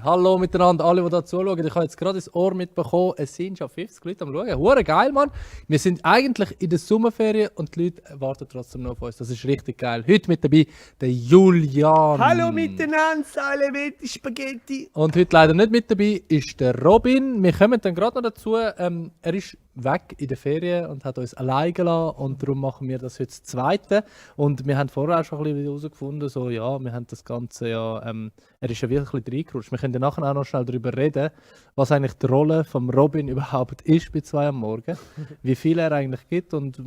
Hallo miteinander, alle, die da zuschauen. Ich habe jetzt gerade ins Ohr mitbekommen, es sind schon 50 Leute am Schauen. Hure geil, Mann. Wir sind eigentlich in der Sommerferien und die Leute warten trotzdem noch auf uns. Das ist richtig geil. Heute mit dabei der Julian. Hallo miteinander, Salvetti Spaghetti. Und heute leider nicht mit dabei ist der Robin. Wir kommen dann gerade noch dazu. Er ist weg in der Ferien und hat uns allein gelassen und darum machen wir das heute das Zweite. Und wir haben vorher auch schon ein bisschen herausgefunden, so ja, wir haben das Ganze ja, er ist ja wirklich ein bisschen reingerutscht. Wir können ja nachher auch noch schnell darüber reden, was eigentlich die Rolle vom Robin überhaupt ist bei 2 am Morgen, wie viel er eigentlich gibt und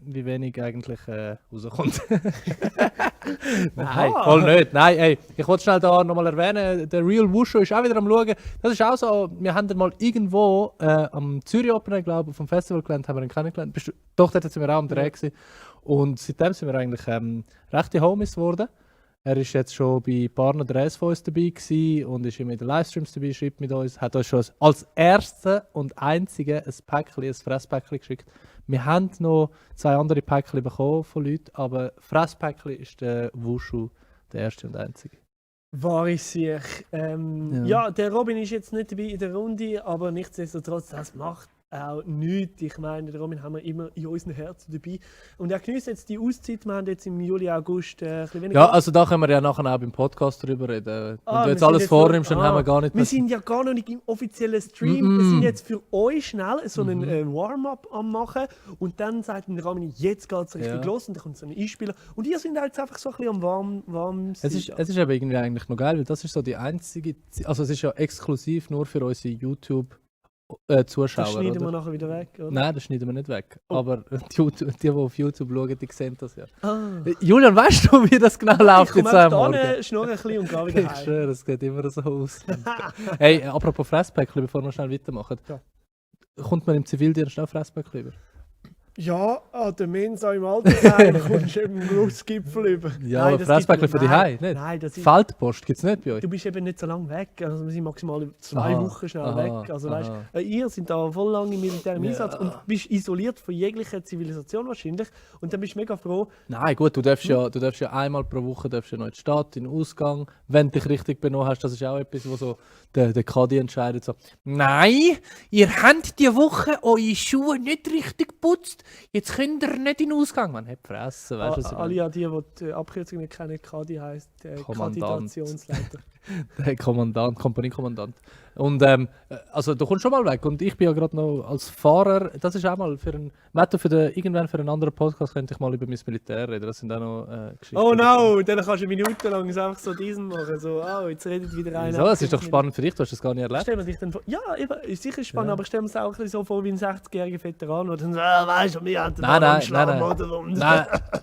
wie wenig eigentlich rauskommt. Nein, voll nicht. Nein, ey, ich wollte schnell da nochmal erwähnen, der Real Wushu ist auch wieder am Schauen. Das ist auch so, wir haben ihn mal irgendwo am Zürich Open, glaube ich, auf dem Festivalgelände haben wir ihn kennengelernt. Doch, dort sind wir auch am Dreh gewesen. Und seitdem sind wir eigentlich rechte Homies geworden. Er ist jetzt schon bei ein paar Drehs von uns dabei gewesen und ist immer in den Livestreams dabei, schreibt mit uns, hat uns schon als erster und einziger ein Fresspäckchen geschickt. Wir haben noch 2 andere Päckchen bekommen von Leuten, aber Fresspäckchen ist der Wushu der erste und einzige. War ich sich. Ja, der Robin ist jetzt nicht dabei in der Runde, aber nichtsdestotrotz, das macht auch nichts. Ich meine, den Robin haben wir immer in unseren Herzen dabei. Und er genießt jetzt die Auszeit. Wir haben jetzt im Juli, August ein bisschen weniger. Ja, also da können wir ja nachher auch beim Podcast drüber reden. Wenn du jetzt alles vornimmst, dann haben wir gar nicht mehr. Wir sind ja gar noch nicht im offiziellen Stream. Wir sind jetzt für euch schnell so einen Warm-up am machen. Und dann sagt der Robin, jetzt geht es richtig los. Und dann kommt so ein Einspieler. Und ihr seid jetzt einfach so ein bisschen am warm es ist aber irgendwie eigentlich noch geil, weil das ist so die einzige, also es ist ja exklusiv nur für unsere YouTube-Zuschauer. Das schneiden wir nachher wieder weg, oder? Nein, das schneiden wir nicht weg. Aber die auf YouTube schauen, die sehen das ja. Julian, weißt du, wie das genau läuft jetzt am Morgen? Ich schnurre ein bisschen und gehe wieder heim. Ich schwöre, es geht immer so aus. Hey, apropos Fresspäckchen, bevor wir schnell weitermachen. Ja. Kommt man im Zivildienst auch Fresspäckchen über? Ja, an der Mensa im Altersheim kommst du eben einen Genussgipfel über. Ja, nein, aber Fresspäckchen für die Heim, nicht? Nein, das ist... Feldpost gibt es nicht bei euch? Du bist eben nicht so lange weg, also wir sind maximal 2 Wochen schnell weg. Also weißt, ihr seid da voll lange im militärischen Einsatz und bist isoliert von jeglicher Zivilisation wahrscheinlich und dann bist du mega froh. Nein, gut, du darfst ja einmal pro Woche noch in die Stadt, in den Ausgang, wenn du dich richtig benommen hast. Das ist auch etwas, wo so der Kadi entscheidet so, nein, ihr habt die Woche eure Schuhe nicht richtig geputzt. Jetzt könnt ihr nicht in den Ausgang. Man hat fressen, weißt du, was ich meine? Alle, die Abkürzung nicht kennen, Kadi heisst Kandidationsleiter. Der Kompaniekommandant. Und also du kommst schon mal weg und ich bin ja gerade noch als Fahrer, das ist auch mal irgendwann für einen anderen Podcast könnte ich mal über mein Militär reden, das sind auch noch Geschichten. Oh no, dann kannst du minutenlang einfach so diesen machen, so, jetzt redet wieder einer. So, es ist doch spannend für dich, du hast das gar nicht erlebt. Stell mir dich dann vor, ja, ist sicher spannend, aber stell mir es auch ein bisschen so vor wie ein 60-jähriger Veteran, der dann so, weißt du, wir haben den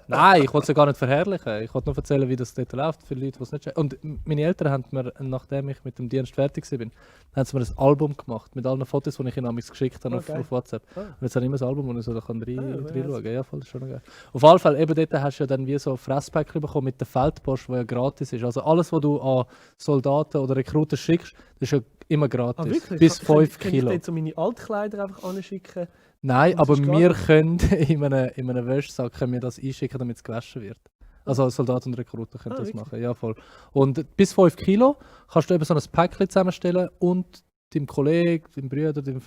Nein, ich wollte es ja gar nicht verherrlichen, ich wollte nur erzählen, wie das dort läuft, für Leute, die es nicht checken. Und meine Eltern haben mir, nachdem ich mit dem Dienst fertig war, haben sie mir ein Album gemacht mit allen Fotos, die ich ihnen geschickt habe auf WhatsApp. Und jetzt habe ich immer ein Album, wo ich so da reinschauen kann. Ja, voll, das ist schon geil. Auf jeden Fall, eben dort hast du ja dann wie so Fresspäckchen bekommen mit der Feldpost, die ja gratis ist. Also alles, was du an Soldaten oder Rekruten schickst, das ist ja immer gratis. Bis 5 Kilo. Kann ich jetzt so meine Altkleider einfach anschicken? Nein, aber wir können in einem Wäschesack das einschicken, damit es gewaschen wird. Also Soldaten und Rekruten können das machen, ja voll. Und bis 5 Kilo kannst du eben so ein Päckchen zusammenstellen und deinem Kollegen, deinem Bruder, deinem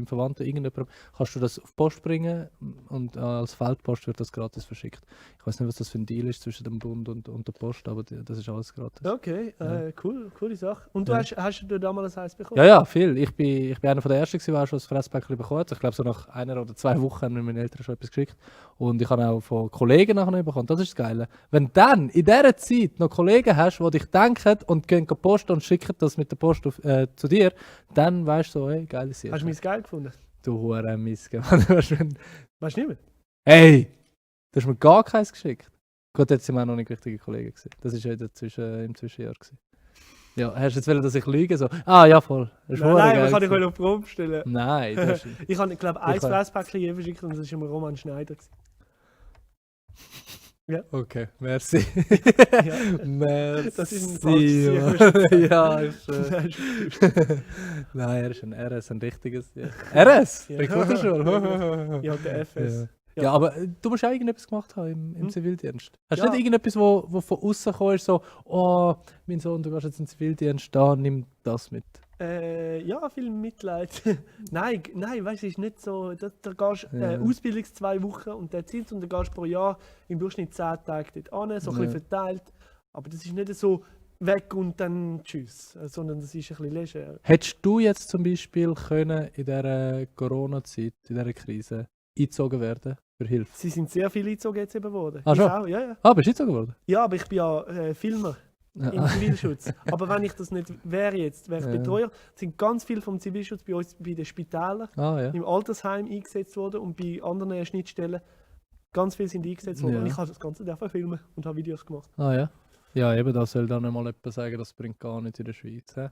Verwandten, irgendjemandem, kannst du das auf die Post bringen und als Feldpost wird das gratis verschickt. Ich weiß nicht, was das für ein Deal ist zwischen dem Bund und der Post, aber das ist alles gratis. Okay, coole Sache. Und hast du damals eins bekommen? Ja, viel. Ich bin einer der Ersten, der schon ein Fresspäckchen bekommen hat. Ich glaube, so nach 1 oder 2 Wochen haben mir meine Eltern schon etwas geschickt. Und ich habe auch von Kollegen nachher bekommen. Das ist das Geile. Wenn du dann in dieser Zeit noch Kollegen hast, die dich denken und gehen posten und schicken das mit der Post zu dir, dann weißt du so, hey, geile Sache. Hast du mein Geld gefunden? Du Hure Missge. Weißt du nicht mehr? Hey! Du hast mir gar keins geschickt. Gut, jetzt sind wir auch noch nicht richtige Kollegen gewesen. Das war ja im Zwischenjahr gewesen. Ja, hast du jetzt wollen, dass ich lüge? So? Ja, voll. Nein, man kann dich auf die Probe stellen. Nein. Ich habe, glaube ich, ein Fresspäckchen verschickt und das war immer Roman Schneider. Ja. Okay, merci. Ja. Merci. Das ist ein falsches Ja, ist schön. Nein, er ist ein RS, ein richtiges. Ja. RS? Ja. Rekrutenschule? Ja, der FS. Ja, aber du musst auch irgendetwas gemacht haben im Zivildienst. Hast du Ja. nicht irgendetwas, wo von außen gekommen ist, so, oh, mein Sohn, du gehst jetzt in den Zivildienst, da, nimm das mit. Ja, viel Mitleid. Nein, weißt du, ist nicht so. Da gehst Ausbildungs 2 Wochen und der Zins und dann gehst du pro Jahr im Durchschnitt 10 Tage dort an, so ein bisschen verteilt. Aber das ist nicht so weg und dann tschüss, sondern das ist ein bisschen leger. Hättest du jetzt zum Beispiel können in dieser Corona-Zeit, in dieser Krise, eingezogen werden für Hilfe? Sie sind sehr viele eingezogen jetzt eben worden. Ah, Ich schon? auch, ja. Ah, bist du eingezogen worden? Ja, aber ich bin ja Filmer im Zivilschutz. Aber wenn ich das nicht wäre jetzt, wäre ich Betreuer. Es sind ganz viele vom Zivilschutz bei uns bei den Spitälern, Ah, ja. im Altersheim eingesetzt worden und bei anderen Schnittstellen. Ganz viele sind eingesetzt worden. Ja. Und ich habe das Ganze dafür filmen und habe Videos gemacht. Ah, ja. Ja, eben, da soll dann mal jemand sagen, das bringt gar nichts in der Schweiz. He?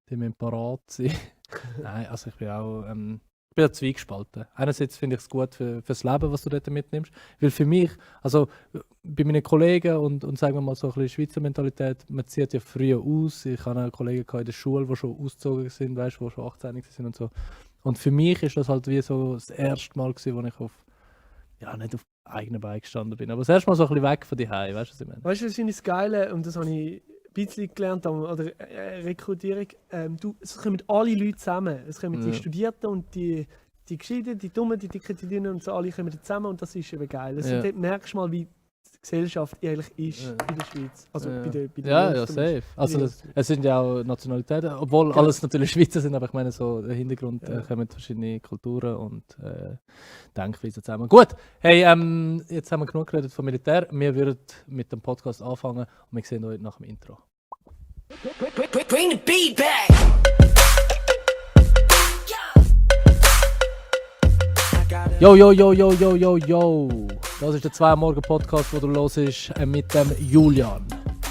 Die müssen parat sein. Nein, also ich bin auch ich bin ja zwiegespalten. Einerseits finde ich es gut fürs Leben, was du dort mitnimmst. Weil für mich, also bei meinen Kollegen und sagen wir mal so ein bisschen Schweizer Mentalität, man zieht ja früher aus. Ich habe auch Kollegen in der Schule, die schon ausgezogen sind, weißt, die schon 18 sind und so. Und für mich ist das halt wie so das erste Mal gewesen, wo ich nicht auf eigenen Beinen gestanden bin, aber das erste Mal so ein bisschen weg von die Hause, weißt du, was ich meine? Weißt du, das finde ich das Geile und das habe ich ein bisschen gelernt an der Rekrutierung. Es kommen alle Leute zusammen. Es kommen die Studierten und die Gescheiten, die Dummen, die Dicken, die Dünnen und so, alle kommen zusammen und das ist eben geil. Also, dort merkst du mal, wie die Gesellschaft eigentlich ist in der Schweiz. Also bei den Ja, Jungs safe. Also Ja. es sind ja auch Nationalitäten, obwohl alles natürlich Schweizer sind, aber ich meine, so der Hintergrund kommen verschiedene Kulturen und Denkweisen zusammen. Gut, hey, jetzt haben wir genug geredet vom Militär. Wir würden mit dem Podcast anfangen und wir sehen euch nach dem Intro. Bring the beat back. Yo, yo, yo, yo, yo, yo, yo. Das ist der 2 am Morgen Podcast, den du hörst mit dem Julian.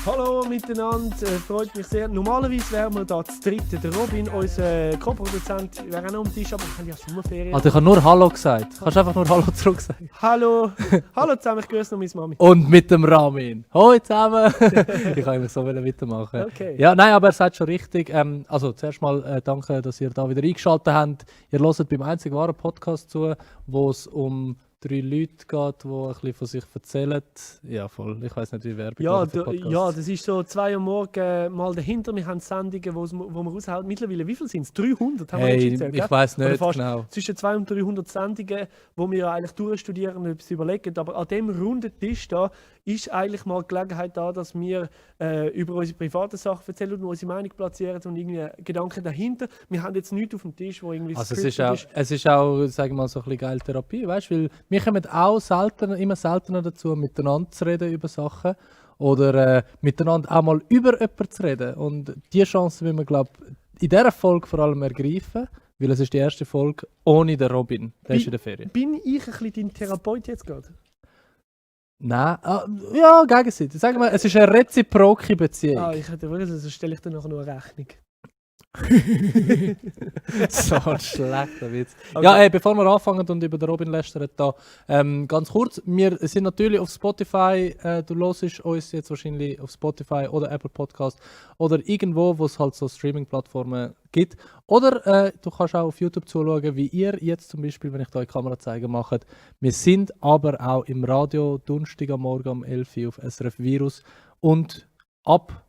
Hallo miteinander, freut mich sehr. Normalerweise wären wir da zu dritt. Der Robin, unser Co-Produzent, wäre auch noch am Tisch, aber wir haben ja Sommerferien. Also ich habe nur Hallo gesagt. Kannst du einfach nur Hallo zurück sagen? Hallo, hallo zusammen, ich grüße noch meine Mami. Und mit dem Ramin. Hoi zusammen. Ich kann eigentlich so weitermachen. Okay. Ja, nein, aber er sagt schon richtig. Also zuerst mal danke, dass ihr da wieder eingeschaltet habt. Ihr hört beim einzig wahren Podcast zu, wo es um 3 Leute geht, die ein bisschen von sich erzählen. Ja, voll. Ich weiß nicht, wie Werbung Ja, für Podcasts. ja, das ist so 2 Uhr morgens mal dahinter. Wir haben Sendungen, wo wir raushauen. Mittlerweile, wie viel sind es? 300 haben wir Hey, nicht gezählt, ich gell? weiss Oder nicht fast genau. Zwischen 200 und 300 Sendungen, wo wir ja eigentlich durchstudieren und etwas überlegen. Aber an dem runden Tisch da ist eigentlich mal die Gelegenheit da, dass wir über unsere privaten Sachen erzählen und unsere Meinung platzieren und irgendwie Gedanken dahinter. Wir haben jetzt nichts auf dem Tisch, wo irgendwie Also scripted es ist auch, sagen wir mal, so ein bisschen geile Therapie, weißt du? Weil wir kommen auch immer seltener dazu, miteinander zu reden über Sachen oder miteinander auch mal über jemanden zu reden. Und diese Chance müssen wir, glaube ich, in dieser Folge vor allem ergreifen, weil es ist die erste Folge ohne den Robin. Der ist in der Ferien. Bin ich ein bisschen dein Therapeut jetzt gerade? Nein, ja, gegenseitig. Sagen wir, es ist eine reziproke Beziehung. Ah, ich hätte wirklich, also stelle ich dir nachher noch eine Rechnung. So ein schlechter Witz. Okay. Ja, bevor wir anfangen und über den Robin lästern, da ganz kurz. Wir sind natürlich auf Spotify. Du hörst uns jetzt wahrscheinlich auf Spotify oder Apple Podcast oder irgendwo, wo es halt so Streaming-Plattformen gibt. Oder du kannst auch auf YouTube zuschauen, wie ihr jetzt zum Beispiel, wenn ich da die Kamera zeige, macht. Wir sind aber auch im Radio Donnerstag am Morgen um 11 Uhr auf SRF Virus und ab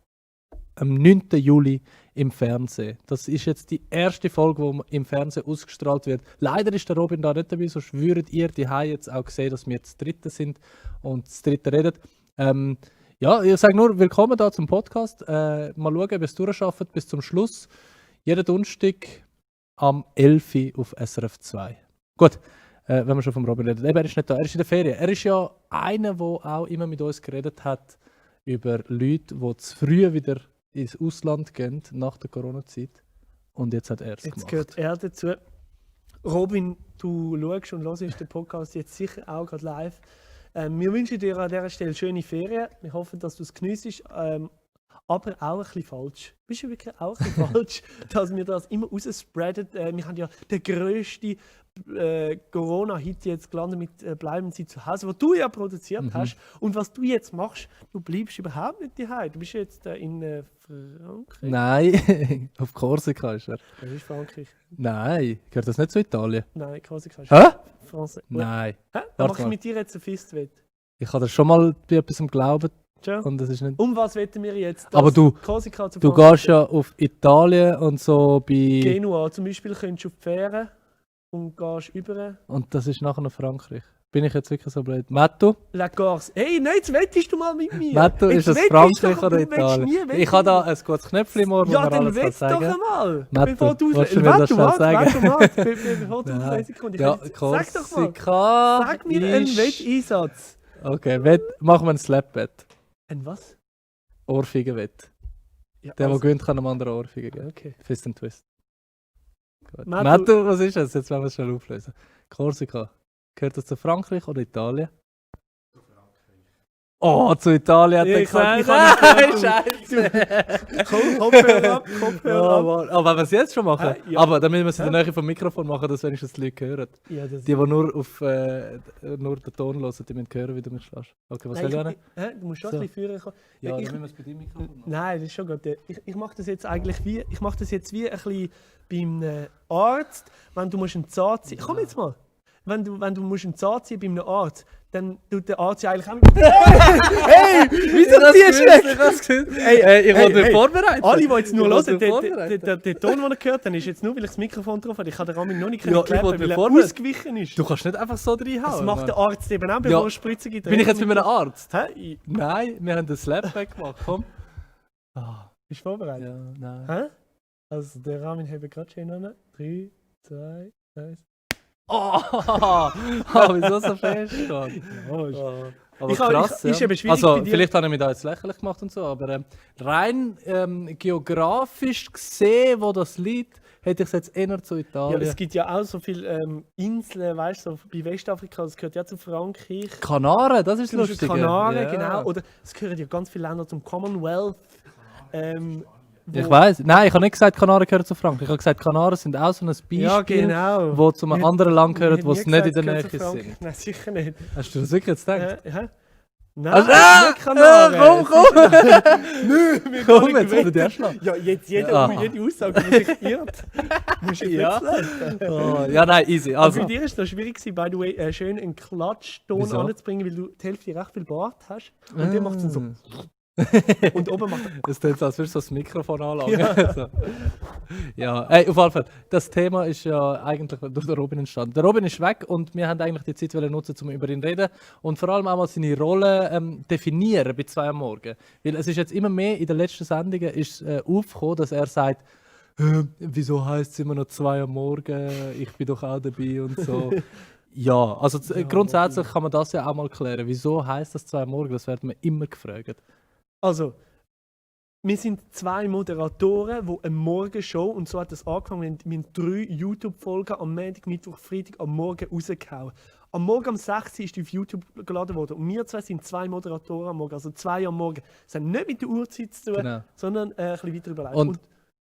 am 9. Juli im Fernsehen. Das ist jetzt die erste Folge, die im Fernsehen ausgestrahlt wird. Leider ist der Robin da nicht dabei, sonst würdet ihr die jetzt auch sehen, dass wir jetzt Dritte sind und das Dritte reden. Ja, ich sage nur, willkommen da zum Podcast. Mal schauen, ob ihr es durchschafft bis zum Schluss. Jeden Donnerstag am 11 Uhr auf SRF 2. Gut, wenn wir schon vom Robin reden. Er ist nicht da, er ist in der Ferien. Er ist ja einer, der auch immer mit uns geredet hat über Leute, die zu früh wieder ins Ausland gehen nach der Corona-Zeit. Und jetzt hat er es Jetzt gemacht. gehört er dazu. Robin, du schaust und hörst den Podcast jetzt sicher auch gerade live. Wir wünschen dir an dieser Stelle schöne Ferien. Wir hoffen, dass du es geniessest. aber auch ein bisschen falsch. Bist du wirklich auch ein bisschen falsch, dass wir das immer rausspreaden? Wir haben ja den grössten Corona-Hit jetzt gelandet mit «Bleiben Sie zu Hause», wo du ja produziert hast. Und was du jetzt machst, du bleibst überhaupt nicht daheim. Du bist jetzt in Frankreich. Nein, auf Korsika ist er. Das ist Frankreich. Nein, gehört das nicht zu Italien? Nein, Korsika ist Hä? Frankreich. Nein. Hä? Dann Warte mache ich mal. mit dir jetzt ein Fistwett. Ich habe das schon mal bei etwas glauben Tja. und das ist nicht... Um was wetten wir jetzt? Aber du- Korsika zu Du Frankreich. gehst ja auf Italien und so bei... Genua zum Beispiel könntest du auf die Fähre und gehst über Und das ist nachher noch Frankreich. Bin ich jetzt wirklich so blöd? Matto? La Corse. Hey, nein, jetzt wettest du mal mit mir. Matto, Jetzt ist das wettest Frankreich doch, oder du willst Italien? nie wetten. Ich habe da ein gutes Knöpfchen im Ohr, wo Ja, man dann alles kann wett doch sagen. einmal. Matto, Bevor du willst du mir das schnell sagen? Warte, bevor du Nein. Sekunde. Ja, Sag doch mal. Korsika Sag mir einen ist- Wetteinsatz. Okay, machen wir ein Slap-Bet. Ein was? Ohrfeigen-Wett. Ja, Der, der also, gewinnt, kann einem anderen Ohrfeigen geben. okay. Fist and Twist. Gut. Matto- Matto, was ist das? Jetzt wollen wir es schnell auflösen. Korsika. Gehört das zu Frankreich oder Italien? Oh, zu Italien hat Ja, er ich kann- gesagt. ich kann Nein, nicht- Scheiße. Kopfhörer ab, Kopfhörer ab. Aber wenn wir es jetzt schon machen, Ja. aber dann müssen wir es in der Nähe vom Mikrofon machen, dass wenigstens die Leute hören. Ja, das Die nur auf nur den Ton hören, die müssen hören, wie du mich schlägst. Okay, was soll ich Nein, nehmen? Du musst schon So. ein bisschen führen kommen. Ja, ich- dann müssen wir es bei deinem Mikrofon machen. Nein, das ist schon gut. Ich mache das jetzt eigentlich wie, ich mache das jetzt wie ein bisschen beim Arzt, wenn du musst einen Zahn ziehen. Komm jetzt mal. Wenn du musst einen Zahn ziehen bei einem Arzt, dann tut der Arzt ja eigentlich auch... Hey! Wieso ziehst du weg? Ich wollte mich hey. vorbereiten. Alle, die jetzt nur Ich wollte hören, mich vorbereiten. der Ton, den er gehört hat, ist jetzt nur, weil ich das Mikrofon drauf habe. Ich kann den Ramin noch nicht Ja, ich erklären, wollte weil mich er vorbereiten. ausgewichen ist. Du kannst nicht einfach so reinhauen. Das macht der Mann. Arzt eben auch, bevor Ja. er Spritzen gibt. Bin ich jetzt bei einem Arzt? Hä? Nein, wir haben den Slapback gemacht. Komm. Bist du vorbereitet? Ja, nein. Hä? Also der Ramin hat gerade schon an. 3, 2, 1. Oh, wieso so fest steht? Oh, Aber Ich- krass, ist ja. eben schwierig Also, bei dir. vielleicht habe ich mich da jetzt lächerlich gemacht und so, aber rein geografisch gesehen, wo das liegt, hätte ich es jetzt eher zu Ja, Italien. es gibt ja auch so viele Inseln, weißt du, so bei Westafrika, das gehört ja zu Frankreich. Kanaren, das ist Zum Beispiel lustig. Kanaren, ja. genau. Oder es gehören ja ganz viele Länder zum Commonwealth. Ich weiß. Nein, ich habe nicht gesagt, Kanaren gehören zu Frankreich. Ich habe gesagt, Kanaren sind auch so ein Beispiel, Ja, genau. wo zu einem anderen Land Wir gehört, haben wo nie es nicht in gesagt, der es Nähe gehört zu Frankreich. sind. Nein, sicher nicht. Hast du das wirklich jetzt gedacht? Hä? Nein, Also, nicht Kanaren. komm! Nö, wir Komm, gar nicht jetzt haben wir gewählt. den Erschlag. Ja, jetzt Aha. jede Aussage, die sich irrt, musst du jetzt Ja. nicht sagen. Oh, ja, nein, easy. Also. Also, Bei dir ist es noch schwierig gewesen, by the way, schön einen Klatschton Wieso? anzubringen, weil du die Hälfte recht viel Bart hast. Und der macht es dann so. Und oben macht er. es tut so, als würdest du das Mikrofon anlangen. Ja. So. Ja, hey, auf jeden Fall. Das Thema ist ja eigentlich durch den Robin entstanden. Der Robin ist weg und wir haben eigentlich die Zeit nutzen, um über ihn zu reden und vor allem auch mal seine Rolle definieren bei 2 am Morgen. Weil es ist jetzt immer mehr in den letzten Sendungen ist, aufgekommen, dass er sagt, wieso heisst es immer noch 2 am Morgen? Ich bin doch auch dabei und so. Ja, also grundsätzlich kann man das ja auch mal klären. Wieso heisst das 2 am Morgen? Das werden wir immer gefragt. Also, wir sind 2 Moderatoren, die eine Morgenshow, und so hat das angefangen, wir haben 3 YouTube-Folgen am Montag, Mittwoch, Freitag am Morgen rausgehauen. Am Morgen um 6 Uhr ist die auf YouTube geladen worden. Und wir 2 sind 2 Moderatoren am Morgen, also 2 am Morgen. Das hat nicht mit der Uhrzeit zu tun, Genau. sondern ein bisschen weiter überlegt. Und-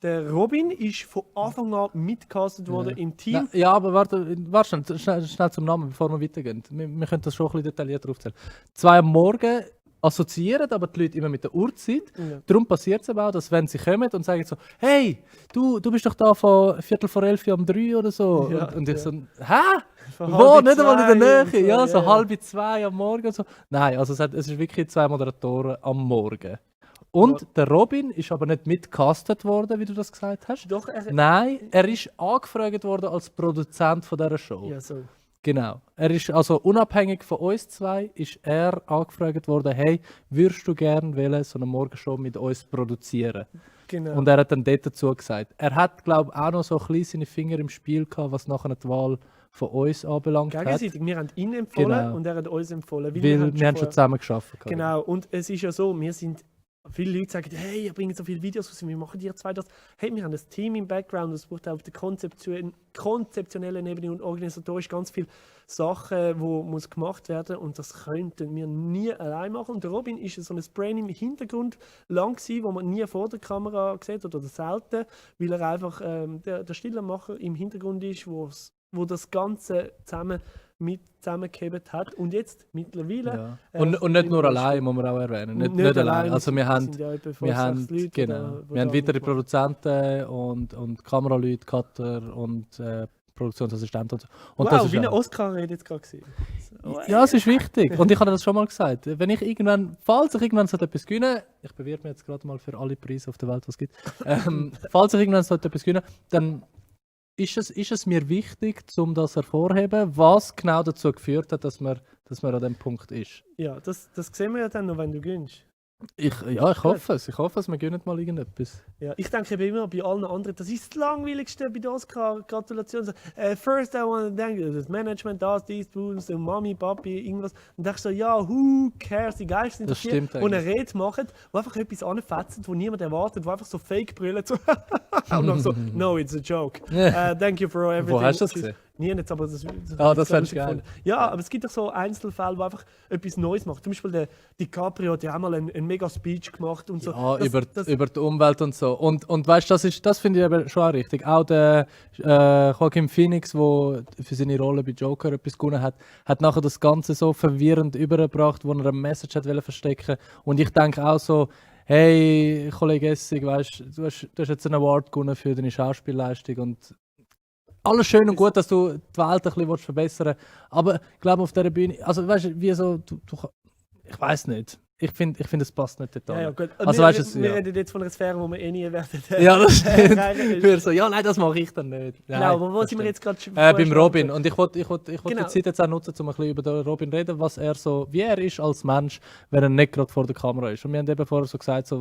der Robin ist von Anfang an mitgecastet worden im Team. Na, ja, aber warte schnell zum Namen, bevor wir weitergehen. Wir können das schon ein bisschen detaillierter aufzählen. 2 am Morgen assoziieren aber die Leute immer mit der Uhrzeit. Ja. Darum passiert es aber auch, dass wenn sie kommen und sagen so, hey, du bist doch da von 11:45 um 3 oder so. Ja, und ich ja. so, hä? Von Wo? halb Nicht einmal in der zwei Nähe? Ja, so ja. 1:30 am Morgen und so. Nein, also es ist wirklich 2 Moderatoren am Morgen. Und der Robin ist aber nicht mitgecastet worden, wie du das gesagt hast. Doch, Nein, er ist angefragt worden als Produzent von dieser Show. ja, so. Genau. Er ist also unabhängig von uns 2, ist er angefragt worden, hey, würdest du gerne so eine Morgenshow mit uns produzieren? Genau. Und er hat dann dort dazu gesagt. Er hat, glaube ich, auch noch so ein bisschen seine Finger im Spiel gehabt, was nachher die Wahl von uns anbelangt hat. Gegenseitig, wir haben ihn empfohlen Genau. und er hat uns empfohlen. Weil wir haben schon vorher- zusammen gearbeitet. Genau, und es ist ja so, wir sind viele Leute sagen, hey, ihr bringt so viele Videos raus, wie machen die zwei das? Hey, wir haben ein Team im Background, es braucht auf der konzeptionellen Ebene und organisatorisch ganz viele Sachen, die muss gemacht werden und das könnten wir nie allein machen. Und der Robin ist so ein Brain im Hintergrund lang gewesen, wo man nie vor der Kamera sieht oder selten, weil er einfach der stille Macher im Hintergrund ist, wo das Ganze zusammengehebt hat. Und jetzt mittlerweile... Ja. Und nicht nur allein, muss man auch erwähnen. Nicht allein. Also wir haben weitere Produzenten und Kameraleute, Cutter und Produktionsassistenten. Und wow, das ist wie ein Oscar-Rede jetzt gerade gewesen. Ja, es ist wichtig. Und ich habe das schon mal gesagt. Falls ich irgendwann so etwas gewinne, ich bewerbe mich jetzt gerade mal für alle Preise auf der Welt, was es gibt. Falls ich irgendwann so etwas gewinne, dann ist es mir wichtig, um das hervorzuheben, was genau dazu geführt hat, dass man an dem Punkt ist. Ja, das sehen wir ja dann noch, wenn du gewinnst. Ich hoffe es. Ich hoffe es, wir gewinnen mal irgendetwas. Ja, ich denke eben immer bei allen anderen, das ist das Langweiligste bei der Oscar-Gratulation. So, first I want to thank das Management, dies, so Mami, Papi, irgendwas. Und dachte so, ja, who cares, die Geister sind Das hier, stimmt die eine Rede machen, wo einfach etwas anfetzen, wo niemand erwartet, wo einfach so fake brüllen. So. Und dann so, no, it's a joke. Thank you for everything. Wo hast du das gesehen? Nie nicht, aber das fände ich geil. Ja, aber es gibt doch so Einzelfälle, wo einfach etwas Neues macht. Zum Beispiel der DiCaprio hat ja auch mal einen mega Speech gemacht und so. Ja, über die Umwelt und so. Und weißt du, das finde ich eben schon auch richtig. Auch der Joaquin Phoenix, der für seine Rolle bei Joker etwas gewonnen hat nachher das Ganze so verwirrend übergebracht, wo er eine Message hat verstecken. Und ich denke auch so, hey, Kollege Essig, weißt, du hast jetzt einen Award gewonnen für deine Schauspielleistung und alles schön und gut, dass du die Welt ein bisschen verbessern willst, aber ich glaube auf dieser Bühne, also weißt du, wie so, ich weiß nicht. Ich finde, es passt nicht total. Ja, gut. Also, wir reden jetzt von einer Sphäre, wo wir eh nie werden. Ja, das stimmt. Wir so, ja, nein, das mache ich dann nicht. Genau, aber wo sind wir jetzt gerade beim Robin. Und ich wollte Genau. die Zeit jetzt auch nutzen, um ein bisschen über den Robin zu reden, was er so, wie er ist als Mensch, wenn er nicht gerade vor der Kamera ist. Und wir haben eben vorher so gesagt,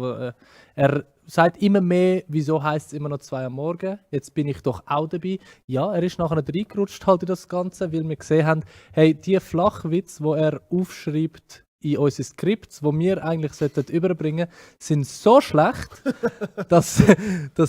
er sagt immer mehr, wieso heisst es immer noch 2 am Morgen, jetzt bin ich doch auch dabei. Ja, er ist nachher nicht reingerutscht halt in das Ganze, weil wir gesehen haben, hey, die Flachwitze, die er aufschreibt, in unsere Skripts, die wir eigentlich überbringen sollten, sind so schlecht, dass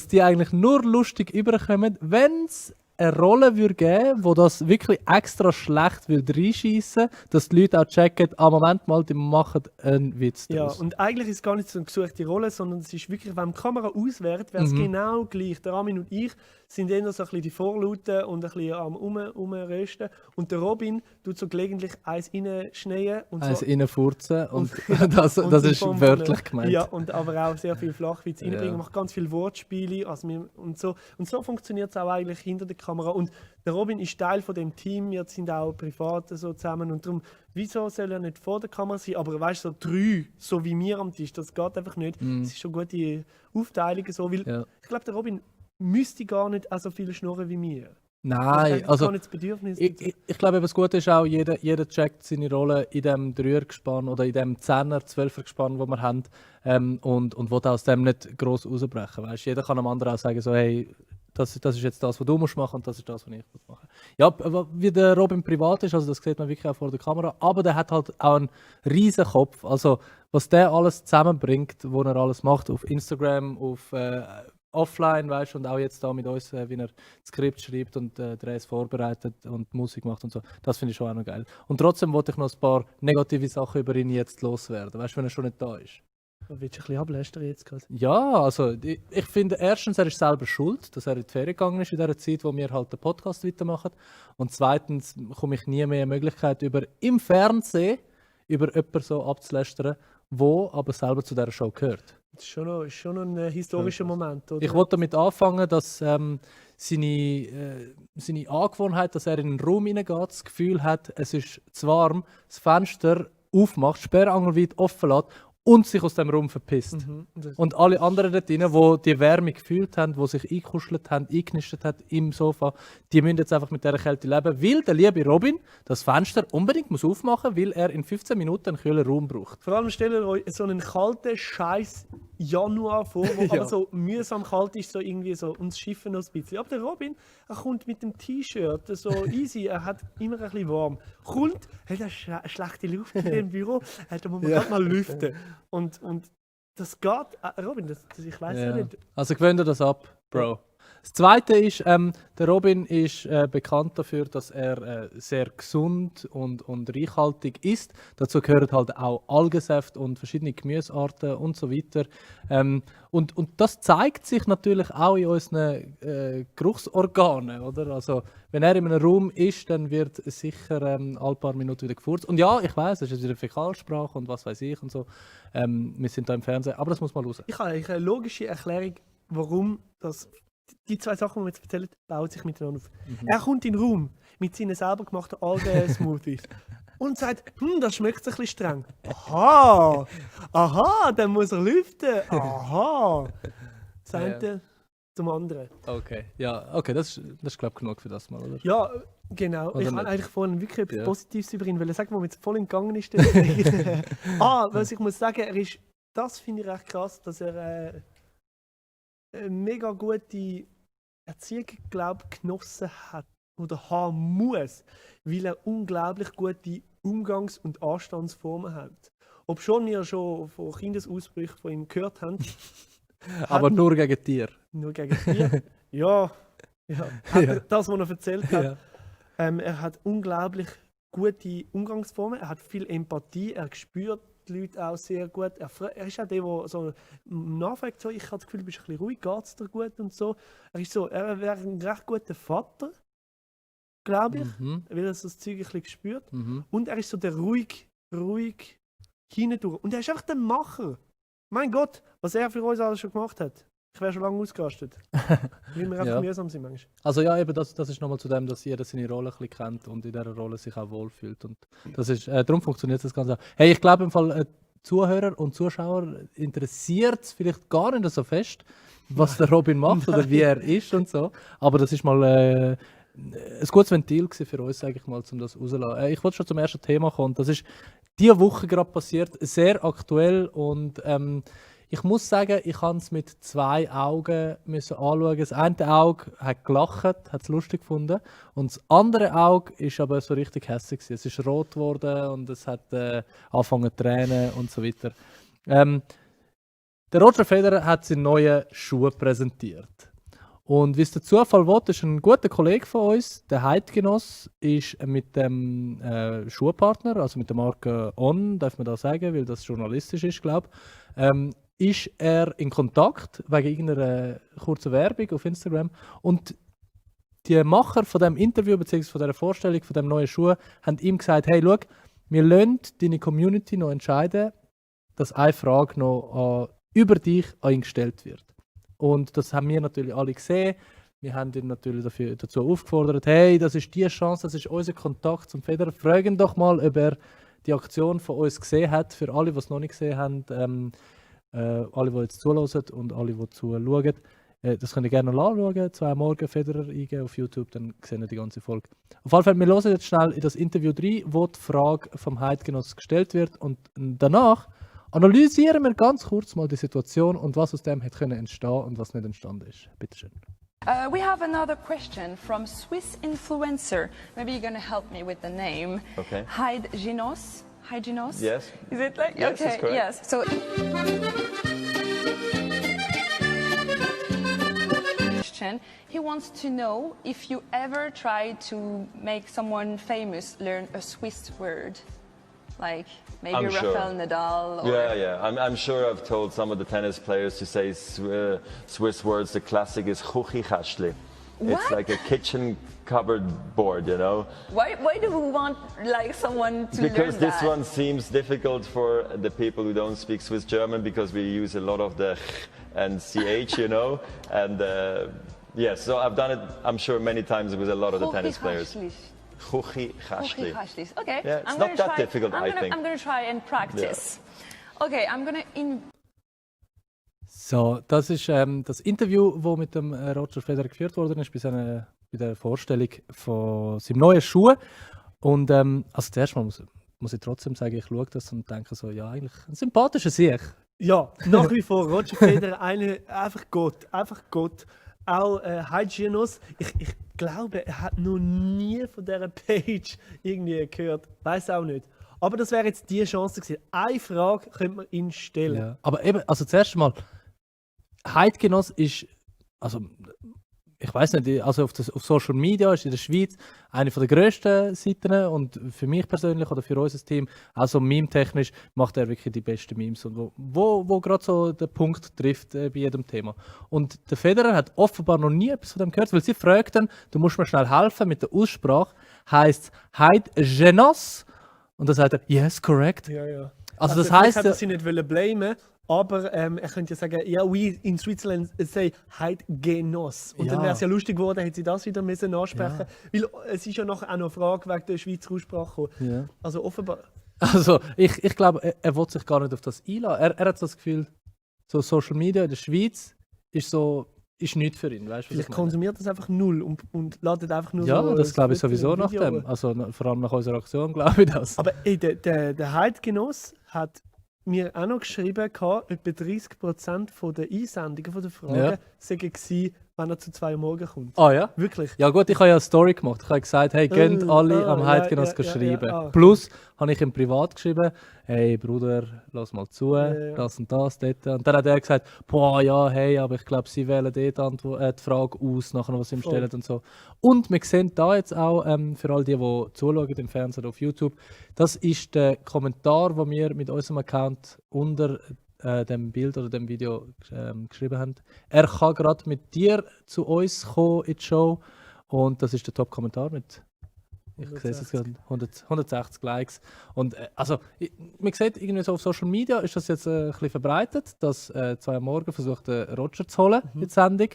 die eigentlich nur lustig überkommen, wenn es eine Rolle würde geben, wo das wirklich extra schlecht reinschießen, dass die Leute auch checken, Moment mal, die machen einen Witz daraus. Ja, und eigentlich ist es gar nicht so eine gesuchte Rolle, sondern es ist wirklich, wenn die Kamera auswählt, wäre es genau gleich. Der Armin und ich sind eher so ein bisschen die Vorlauten und ein bisschen am Umrösten. Und der Robin tut so gelegentlich eins reinschneien. Eins so reinfurzen und das und ist wörtlich gemeint. Ja, und aber auch sehr viel Flachwitz reinbringen, Ja. macht ganz viele Wortspiele. Und so funktioniert es auch eigentlich hinter der Kamera. Und der Robin ist Teil von dem Team, wir sind auch privat so zusammen. Und darum, wieso soll er nicht vor der Kamera sein? Aber weißt du, so 3, so wie wir am Tisch, das geht einfach nicht. Es ist schon gute Aufteilung so, weil ich glaube, der Robin müsste gar nicht so viel schnurren wie wir. Nein, also gar nicht das Bedürfnis. ich glaube, das Gute ist auch, jeder checkt seine Rolle in dem 3er-Gespann oder in dem 10er, 12er-Gespann, das wir haben und will aus dem nicht gross rausbrechen. Weißt? Jeder kann dem anderen auch sagen, so, hey, das ist jetzt das, was du musst machen und das ist das, was ich muss machen. Ja, aber wie der Robin privat ist, also das sieht man wirklich auch vor der Kamera, aber der hat halt auch einen riesen Kopf. Also was der alles zusammenbringt, was er alles macht auf Instagram, auf offline, weißt, und auch jetzt da mit uns, wie er das Skript schreibt und Drehs vorbereitet und Musik macht und so. Das finde ich schon auch noch geil. Und trotzdem wollte ich noch ein paar negative Sachen über ihn jetzt loswerden, weißt, wenn er schon nicht da ist. Willst du ein bisschen ablästern jetzt gerade? Ja, also ich finde erstens, er ist selber schuld, dass er in die Ferien gegangen ist in dieser Zeit, wo wir halt den Podcast weitermachen. Und zweitens komme ich nie mehr eine Möglichkeit im Fernsehen über jemanden so abzulästern, wo aber selber zu dieser Show gehört. Das ist schon noch ein historischer Moment, oder? Ich wollte damit anfangen, dass seine Angewohnheit, dass er in einen Raum hineingeht, das Gefühl hat, es ist zu warm, das Fenster aufmacht, sperrangelweit offen lässt und sich aus dem Raum verpisst. Und alle anderen dort drinnen, die die Wärme gefühlt haben, die sich eingekuschelt haben, eingenistet haben im Sofa, die müssen jetzt einfach mit dieser Kälte leben, weil der liebe Robin das Fenster unbedingt muss aufmachen muss, weil er in 15 Minuten einen kühlen Raum braucht. Vor allem stellt euch so einen kalten Scheiß Januar vor, wo Ja. aber so mühsam kalt ist, so irgendwie so uns Schiffen noch ein bisschen. Aber der Robin, er kommt mit dem T-Shirt, so easy, er hat immer ein bisschen warm. Hat er schlechte Luft in dem Büro, da muss man gerade mal lüften. Und das geht. Robin, ich weiß ja nicht. Also gewöhnt dir das ab, Bro. Das Zweite ist, der Robin ist bekannt dafür, dass er sehr gesund und reichhaltig isst. Dazu gehören halt auch Algensäfte und verschiedene Gemüsearten und so weiter. Und das zeigt sich natürlich auch in unseren Geruchsorganen, oder? Also wenn er in einem Raum ist, dann wird sicher alle paar Minuten wieder gefurzt. Und ja, ich weiß, es ist wieder Fäkalsprache und was weiß ich und so. Wir sind da im Fernsehen, aber das muss mal raus. Ich habe eine logische Erklärung, warum das. Die zwei Sachen, die wir jetzt erzählen, bauen sich miteinander auf. Er kommt in den Raum mit seinen selber gemachten Algen-Smoothies und sagt, das schmeckt ein bisschen streng. Aha, dann muss er lüften. Aha. Das eine zum anderen. Okay, ja, okay, das ist glaube ich genug für das mal, oder? Ja, genau. Oder Ich wollte nicht? eigentlich vorhin wirklich etwas Positives über ihn sagen, was mir jetzt voll entgangen ist. Was ich muss sagen, das finde ich recht krass, dass er eine mega gute Erziehung, glaube ich, genossen hat oder haben muss, weil er unglaublich gute Umgangs- und Anstandsformen hat. Obschon wir schon von Kindesausbrüchen von ihm gehört haben. Aber nur gegen Tier. Nur gegen Tiere? ja. Hat er das, was er erzählt hat. Ja. Er hat unglaublich gute Umgangsformen, er hat viel Empathie, er spürt die Leute auch sehr gut. Er ist auch der, der so nachfragt, so, ich habe das Gefühl, du bist ein bisschen ruhig, geht es dir gut und so. Er wäre ein recht guter Vater, glaube ich, weil er so das Zeug ein bisschen spürt. Und er ist so der ruhig hindurch. Und er ist einfach der Macher. Mein Gott, was er für uns alles schon gemacht hat. Ich wäre schon lange ausgerastet. Weil wir einfach mühsam sind manchmal. Also ja, eben das ist nochmal zu dem, dass jeder seine Rolle ein bisschen kennt und in dieser Rolle sich auch wohlfühlt. Und das ist, darum funktioniert das Ganze auch. Hey, ich glaube im Fall, Zuhörer und Zuschauer interessiert es vielleicht gar nicht so fest, was der Robin macht oder wie er ist und so. Aber das ist mal ein gutes Ventil gewesen für uns, sage ich mal, um das rauszulassen. Ich wollte schon zum ersten Thema kommen. Das ist diese Woche gerade passiert, sehr aktuell und ich muss sagen, ich habe es mit zwei Augen müssen anschauen. Das eine Auge hat gelacht, hat es lustig gefunden. Und das andere Auge ist aber so richtig hässlich gewesen. Es ist rot geworden und es hat angefangen zu tränen und so weiter. Der Roger Federer hat seine neuen Schuhe präsentiert. Und wie es der Zufall will, ist ein guter Kollege von uns, der Heidgenoss, ist mit dem Schuhpartner, also mit der Marke On, darf man da sagen, weil das journalistisch ist, glaube ich, ist er in Kontakt wegen irgendeiner kurzen Werbung auf Instagram. Und die Macher von dem Interview bzw. von dieser Vorstellung von dem neuen Schuh haben ihm gesagt, hey, schau, wir lassen deine Community noch entscheiden, dass eine Frage noch über dich an ihn gestellt wird. Und das haben wir natürlich alle gesehen. Wir haben ihn natürlich dazu aufgefordert, hey, das ist die Chance, das ist unser Kontakt zum Federer. Fragen doch mal, ob er die Aktion von uns gesehen hat. Für alle, die es noch nicht gesehen haben, alle, die jetzt zuhören und alle, die zuschauen, das könnt ihr gerne noch anschauen. 2 Morgen Federer eingeben auf YouTube, dann sehen ihr die ganze Folge. Auf jeden Fall, wir hören jetzt schnell in das Interview rein, wo die Frage vom Heidgenoss gestellt wird. Und danach analysieren wir ganz kurz mal die Situation und was aus dem hätte können entstehen und was nicht entstanden ist. Bitte schön. We have another question from Swiss influencer. Maybe you're going to help me with the name. Okay. Heidgenoss. Yes. Is it like? Yes, okay. that's correct. Yes. So. He wants to know if you ever tried to make someone famous learn a Swiss word, like maybe I'm sure. Rafael Nadal. Or... Yeah. I'm sure I've told some of the tennis players to say Swiss words. The classic is Küchenkästli. It's What? like a kitchen cupboard board, you know. Why do we want like someone to Because learn this that? one seems difficult for the people who don't speak Swiss German because we use a lot of the and ch, you know. And yes, so I've done it, I'm sure, many times with a lot of the tennis players. Küchenkästli. Küchenkästli. Okay. Yeah, it's I'm not gonna that try, difficult, I think. I'm going to try and practice. Okay, I'm going to... So, das ist das Interview, das mit dem Roger Federer geführt worden ist bei der Vorstellung von seinem neuen Schuh. Und also zuerst mal muss ich trotzdem sagen, ich schaue das und denke so, ja, eigentlich ein sympathischer Sieg. Ja, nach wie vor Roger Federer, einfach Gott. Auch Heidgenoss, ich glaube, er hat noch nie von dieser Page irgendwie gehört. Weiß auch nicht. Aber das wäre jetzt die Chance gewesen. Eine Frage könnte man ihn stellen. Ja. Aber eben, also zuerst mal, Heidgenoss ist, also ich weiß nicht, also auf Social Media ist in der Schweiz eine der grössten Seiten und für mich persönlich oder für unser Team, also meme-technisch, macht er wirklich die besten Memes und wo gerade so den Punkt trifft bei jedem Thema. Und der Federer hat offenbar noch nie etwas von dem gehört, weil sie fragt dann, du musst mir schnell helfen mit der Aussprache, heisst Heidgenoss und dann sagt er, yes, correct. Ja, ja. Also das vielleicht heisst, hat er sie nicht blamen, aber er könnte ja sagen, ja, we in Switzerland say Heidgenoss. Und dann Ja. wäre es ja lustig geworden, hätte sie das wieder müssen ansprechen Weil es ist ja nachher auch noch eine Frage wegen der Schweizer Aussprache gekommen. Ja. Also offenbar... Also, ich glaube, er will sich gar nicht auf das einlassen. Er hat das Gefühl, so Social Media in der Schweiz ist nichts für ihn. Weißt du, was ich Vielleicht meine? konsumiert das einfach null und ladet einfach nur Ja, so das glaube ich Foto sowieso und nach Video. dem. Also, vor allem nach unserer Aktion glaube ich das. Aber der Heidgenoss hat mir auch noch geschrieben, etwa 30% der Einsendungen von der Fragen Ja. seien gewesen, wenn er zu 2 Uhr morgens kommt. Ah ja? Wirklich? Ja gut, ich habe ja eine Story gemacht. Ich habe gesagt, hey, gönnt alle am ja, Heidgenoss ja, schreiben. ja, Plus habe ich ihm privat geschrieben, hey Bruder, lass mal zu, ja. das und das, dort. Und dann hat er gesagt, boah, ja, hey, aber ich glaube, sie wählen dort die Frage aus, nachher, was sie ihm Voll. stellen und so. Und wir sehen da jetzt auch, für all die zuschauen im Fernsehen oder auf YouTube, das ist der Kommentar, den wir mit unserem Account unter dem Bild oder dem Video geschrieben haben. Er kann gerade mit dir zu uns kommen in die Show und das ist der Top-Kommentar mit, ich sehe es jetzt gerade, 160 Likes. Und also, man sieht irgendwie so auf Social Media ist das jetzt ein bisschen verbreitet, dass 2 Uhr morgen versucht Roger zu holen in die Sendung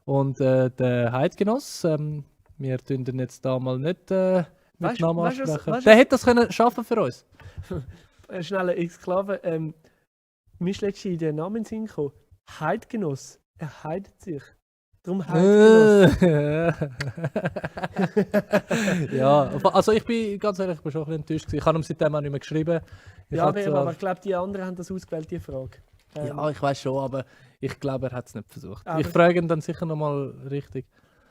und der Heidgenoss, wir tun den jetzt da mal nicht mit Weißt- Namen weißt du, was- ansprechen. weißt du, Der hätte das können schaffen für uns. Schneller Exklave. Mir ist letztens in den Namen in den Sinn gekommen. Heidgenoss. Er heidet sich. Darum Heidgenoss. Ja, also ich bin ganz ehrlich, ich bin schon ein bisschen enttäuscht gewesen. Ich habe ihm seitdem auch nicht mehr geschrieben. Ich Ja, habe zwar- aber ich glaube, die anderen haben das ausgewählt, die Frage. ja, ich weiß schon, aber ich glaube, er hat es nicht versucht. Aber- Ich frage ihn dann sicher nochmal richtig.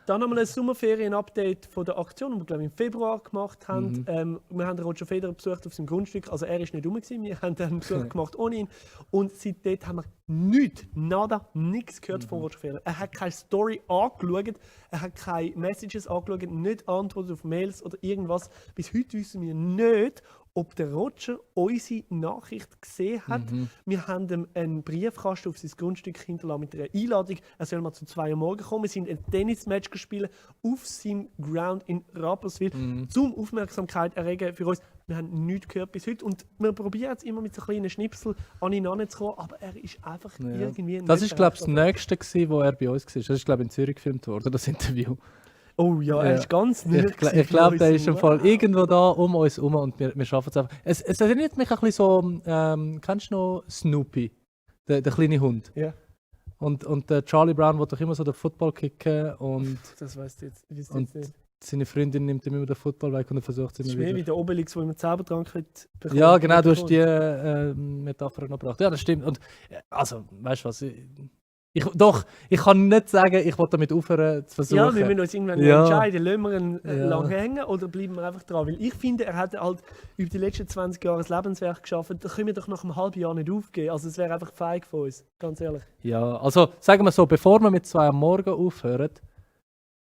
Dann nochmal ein Sommerferien-Update von der Aktion, die wir glaube ich, im Februar gemacht haben. Mhm. Wir haben Roger Federer besucht auf seinem Grundstück. Also er ist nicht rum gewesen. Wir haben einen Besuch gemacht ohne ihn. Und seitdem haben wir nichts, nichts gehört Mhm. von Roger Federer. Er hat keine Story angeschaut, er hat keine Messages angeschaut, nicht antwortet auf Mails oder irgendwas. Bis heute wissen wir nicht, ob der Roger unsere Nachricht gesehen hat. Mhm. Wir haben ihm einen Briefkasten auf sein Grundstück hinterlassen mit einer Einladung. Er soll mal zu 2 Uhr morgens kommen. Wir sind ein Tennismatch gespielt auf seinem Ground in Rapperswil, Mhm. zum Aufmerksamkeit erregen für uns. Wir haben nichts gehört bis heute und wir probieren jetzt immer mit so kleinen Schnipsel an ihn heranzukommen, aber er ist einfach Ja. irgendwie Das nicht ist, glaube ich, das erreichbar. Nächste, gewesen, wo er bei uns war. Das ist, glaube ich, in Zürich gefilmt worden, das Interview. Oh ja, er Ja. ist ganz Ich, nett. ich glaube, der ist im Fall Wow. irgendwo da um uns herum und wir schaffen es einfach. Es erinnert mich ein bisschen so, kennst du noch Snoopy, der kleine Hund? Ja, Und der Charlie Brown will doch immer so den Football kicken und das weißt du jetzt Und nicht. seine Freundin nimmt ihm immer den Football weg und er versucht es Das ist immer mehr wie wieder. der Obelix, wo immer Zaubertrank bekommt. Ja, genau, du hast die Metapher noch gebracht. Ja, das stimmt. Und also, weißt du was? Ich kann nicht sagen, ich will damit aufhören zu versuchen. Ja, wir müssen uns irgendwann Ja. entscheiden, lassen wir ihn Ja. lang hängen oder bleiben wir einfach dran. Weil ich finde, er hat halt über die letzten 20 Jahre ein Lebenswerk geschaffen. Das können wir doch nach einem halben Jahr nicht aufgeben. Also es wäre einfach feig von uns, ganz ehrlich. Ja, also sagen wir so, bevor wir mit 2 am Morgen aufhören,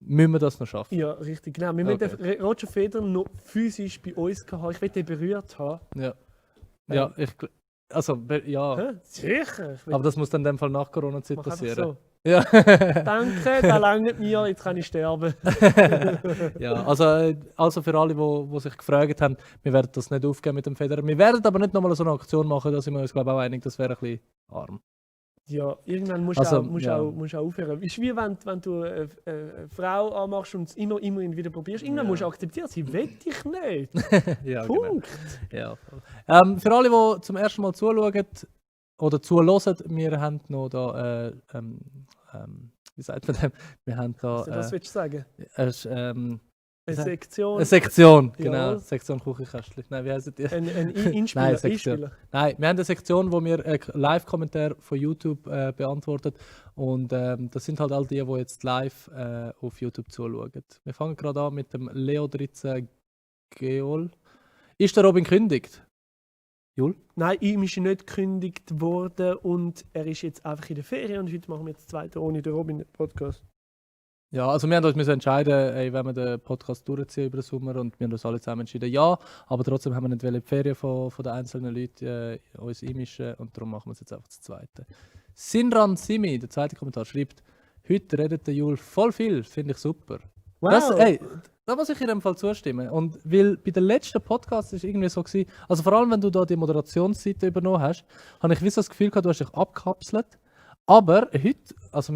müssen wir das noch schaffen. Ja, richtig, genau. Wir müssen Okay. den Roger Federer noch physisch bei uns haben. Ich will den berührt haben. Ja, ja ja. Hä? Sicher. Ich will, Aber das muss dann in dem Fall nach Corona-Zeit mach einfach passieren. so. Ja. Danke, da langt mir, jetzt kann ich sterben. Ja, also für alle, die sich gefragt haben, wir werden das nicht aufgeben mit dem Federer. Wir werden aber nicht nochmal so eine Aktion machen, da sind wir uns glaube ich auch einig, das wäre ein bisschen arm. Ja, irgendwann musst Also, du ja. auch aufhören. Es ist wie wenn du eine Frau anmachst und es immer wieder probierst. Irgendwann Ja. musst du akzeptieren, sie will dich nicht. Ja, Punkt. Ja, voll. Für alle, die zum ersten Mal zuschauen oder zuhören, wir haben noch da, wie sagt man dem? Wir haben da Was willst du sagen? Eine Sag- Sektion, eine Sektion, Ja. genau, Sektion Küchenkästchen. Nein, wie heißt die? ein Nein, Einspieler. Sektion. Nein, wir haben eine Sektion, wo wir Live-Kommentare von YouTube beantworten. Und das sind halt all die jetzt live auf YouTube zuschauen. Wir fangen gerade an mit dem Leo 13 Geol. Ist der Robin kündigt? Jul? Nein, ihm ist nicht gekündigt worden und er ist jetzt einfach in der Ferien und heute machen wir jetzt den zweiten ohne den Robin-Podcast. Ja, also wir haben uns entscheiden, ey, wenn wir den Podcast durchziehen über den Sommer und wir haben uns alle zusammen entschieden, ja, aber trotzdem haben wir nicht die Ferien von den einzelnen Leuten uns einmischen und darum machen wir es jetzt einfach das zweite. Sinran Simi, der zweite Kommentar, schreibt, heute redet der Jul voll viel, finde ich super. Wow! Da muss ich in dem Fall zustimmen. Und weil bei den letzten Podcasts ist irgendwie so gewesen, also vor allem wenn du da die Moderationsseite übernommen hast, habe ich so das Gefühl gehabt, du hast dich abkapselt. Aber heute, also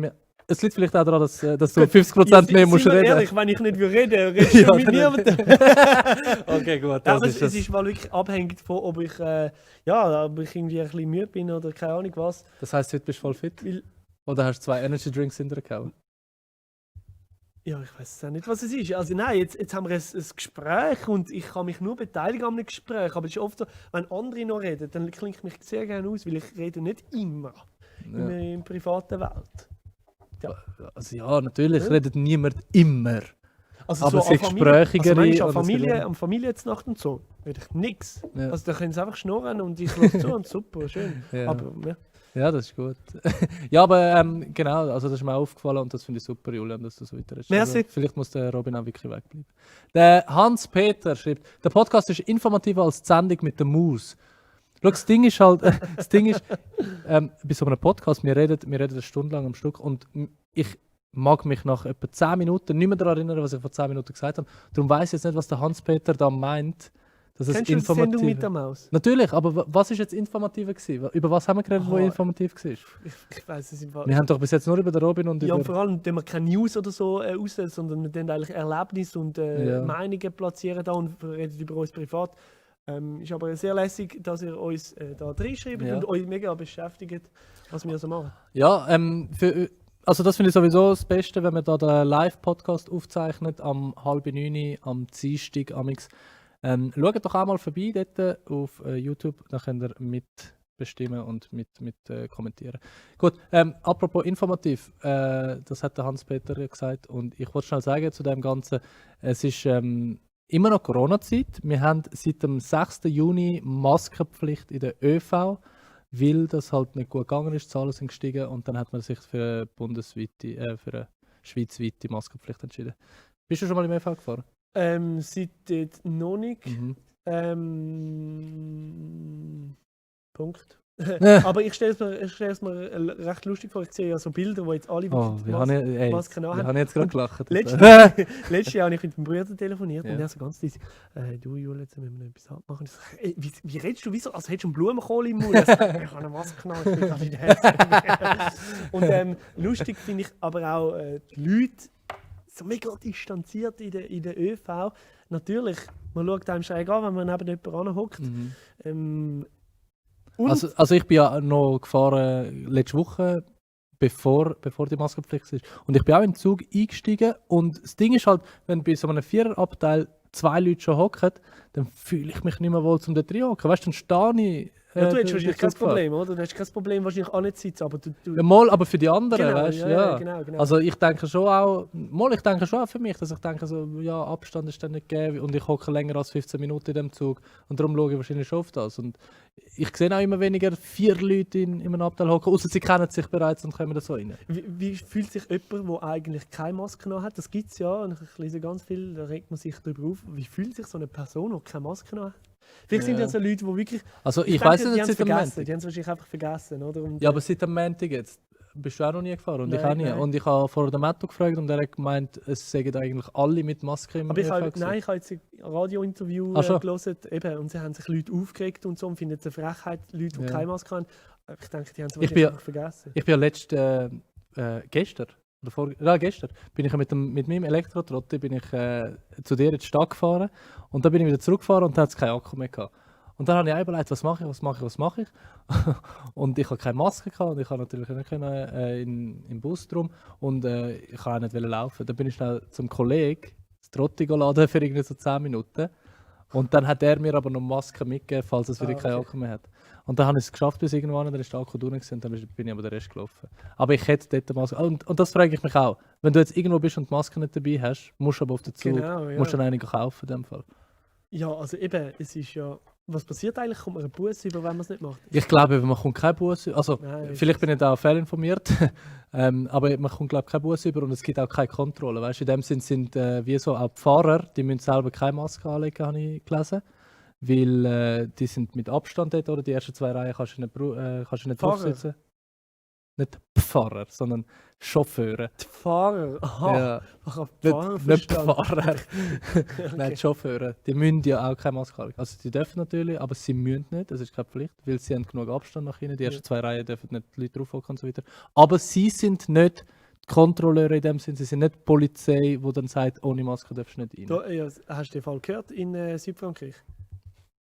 es liegt vielleicht auch daran, dass du 50% mehr musst reden. Ehrlich, wenn ich nicht rede, redest du mit niemandem. Okay, gut. Aber es ist mal wirklich abhängig von, ob ich irgendwie ein bisschen müde bin oder keine Ahnung was. Das heisst, heute bist du voll fit? Oder hast du 2 Energy Drinks in der Kau? Ja, ich weiß auch nicht, was es ist. Also nein, jetzt haben wir ein Gespräch und ich kann mich nur beteiligen an einem Gespräch. Aber es ist oft so, wenn andere noch reden, dann klinge ich mich sehr gerne aus, weil ich rede nicht immer in der privaten Welt. Ja. Also ja, natürlich redet niemand immer. Also aber so es ist gesprächigere. Am Familiennacht und so rede ich nichts. Ja. Also da können sie einfach schnurren und ich höre zu und super, schön. Ja. Aber Ja, das ist gut. Ja, aber genau, also das ist mir aufgefallen und das finde ich super, Julian, dass du so weiter redest. Merci. Also, vielleicht muss der Robin auch wirklich wegbleiben. Der Hans-Peter schreibt, der Podcast ist informativer als die Sendung mit der Maus. Schau, das Ding ist halt, bei so einem Podcast, wir reden eine Stunde lang am Stück und ich mag mich nach etwa 10 Minuten nicht mehr daran erinnern, was ich vor 10 Minuten gesagt habe. Darum weiss ich jetzt nicht, was der Hans-Peter da meint. Dass kennst du die Sendung mit der Maus? Natürlich, aber was ist jetzt informativer gewesen? Über was haben wir geredet, was informativ war? Ich weiss es im Fall. Wir haben doch bis jetzt nur über den Robin und ja, über... vor allem, wenn wir keine News oder so aussetzen, sondern wir dann eigentlich Erlebnisse und Meinungen platzieren da und reden über uns privat. Ist aber sehr lässig, dass ihr uns da reinschreibt und euch mega beschäftigt, was wir so machen. Ja, also das finde ich sowieso das Beste, wenn man da den Live-Podcast aufzeichnet, am 8:30 am Dienstag amix. Schaut doch auch mal vorbei dort auf YouTube, dann könnt ihr mitbestimmen und mit kommentieren. Gut, apropos informativ, das hat der Hans-Peter gesagt und ich wollte schnell sagen zu dem Ganzen, es ist immer noch Corona-Zeit. Wir haben seit dem 6. Juni Maskenpflicht in der ÖV, weil das halt nicht gut gegangen ist, die Zahlen sind gestiegen und dann hat man sich für eine schweizweite Maskenpflicht entschieden. Bist du schon mal im ÖV gefahren? Seitdem noch nicht. Punkt. Aber ich stelle es mir recht lustig vor. Ich sehe ja so Bilder, wo jetzt alle Masken haben. Ich habe jetzt gerade gelacht. Letztes Jahr habe ich mit meinem Bruder telefoniert und er so ganz leise, du Jule, jetzt müssen wir etwas abmachen. Ich sage, wie redest du? Wieso? Also hättest du einen Blumenkohl im Mund? Ich habe eine Maske genommen, ich bin gerade wieder Und lustig finde ich aber auch die Leute, so mega distanziert in der ÖV. Natürlich, man schaut einem schräg an, wenn man neben jemandem anhockt. Also ich bin ja noch gefahren letzte Woche, bevor die Maskenpflicht ist. Und ich bin auch im Zug eingestiegen und das Ding ist halt, wenn bei so einem Viererabteil 2 Leute schon hocken, dann fühle ich mich nicht mehr wohl, um dort reinhocken. Weißt du, dann stehe ich... Ja, du hast wahrscheinlich kein Problem, oder? Du hast kein Problem, wahrscheinlich auch nicht sitzen, aber du... Ja, mal, aber für die anderen, genau, weißt du, ja. Genau. Also ich denke schon auch für mich, dass ich denke so, ja, Abstand ist dann nicht gegeben und ich hocke länger als 15 Minuten in dem Zug und darum schaue ich wahrscheinlich schon auf das. Und ich sehe auch immer weniger 4 Leute in einem Abteil hocken, außer sie kennen sich bereits und kommen da so rein. Wie fühlt sich jemand, der eigentlich keine Maske noch hat? Das gibt es ja, und ich lese ganz viel, da regt man sich darüber auf. Wie fühlt sich so eine Person, die keine Maske noch hat? Vielleicht sind ja so Leute, die wirklich... Also ich weiß nicht, seit dem Montag. Die haben es wahrscheinlich einfach vergessen, oder? Und, ja, aber seit dem Montag jetzt bist du auch noch nie gefahren und nein, ich auch nie. Nein. Und ich habe vor dem Matto gefragt und er hat gemeint, es sagen eigentlich alle mit Maske im aber ich ÖV habe gewesen. jetzt ein Radiointerview gelesen, eben, und sie haben sich Leute aufgeregt und so und finden es eine Frechheit, Leute, die keine Maske haben. Ich denke, die haben es wahrscheinlich einfach vergessen. Ich bin ja gestern bin ich mit meinem Elektrotrotti zu dir in die Stadt gefahren und dann bin ich wieder zurückgefahren und da hat es keinen Akku mehr gehabt. Und dann habe ich auch überlegt, was mache ich? Und ich hatte keine Maske gehabt und ich konnte natürlich nicht im Bus drum und ich kann auch nicht laufen. Dann bin ich schnell zum Kollegen das Trotti laden für irgendwie so 10 Minuten. Und dann hat er mir aber noch Masken mitgegeben, falls es wieder keinen Akku mehr hat. Und dann habe ich es geschafft bis irgendwann, dann ist der Akku durch und dann bin ich aber den Rest gelaufen. Aber ich hätte dort eine Maske. Und das frage ich mich auch. Wenn du jetzt irgendwo bist und die Maske nicht dabei hast, musst du aber auf den Zug, musst du dann eine kaufen in dem Fall. Ja, also eben, es ist ja Was passiert eigentlich? Kommt man einen Bus über, wenn man es nicht macht? Ich glaube, man kommt kein Bus über. Also, Nein, vielleicht bin ich da auch fehlinformiert. Aber man kommt, glaube ich, kein Bus über und es gibt auch keine Kontrolle. Weißt, in dem Sinn sind wie so auch die Fahrer, die müssen selber keine Maske anlegen, habe ich gelesen. Weil die sind mit Abstand dort, oder? Die ersten 2 Reihen kannst du nicht, kannst du nicht Fahrer? draufsitzen. Nicht Pfarrer, sondern Chauffeure. Die Fahrer? Aha, Ja, ich habe die Fahrer nicht, nicht verstanden. Pfarrer. Okay. Nein, die Chauffeure. Die müssen ja auch keine Maske anlegen. Also die dürfen natürlich, aber sie müssen nicht. Das ist keine Pflicht, weil sie haben genug Abstand nach ihnen. Die ersten 2 Reihen dürfen nicht die Leute draufhocken und so weiter. Aber sie sind nicht die Kontrolleure in dem Sinne. Sie sind nicht die Polizei, die dann sagt, ohne Maske darfst du nicht rein. Da, ja, hast du den Fall gehört in Südfrankreich?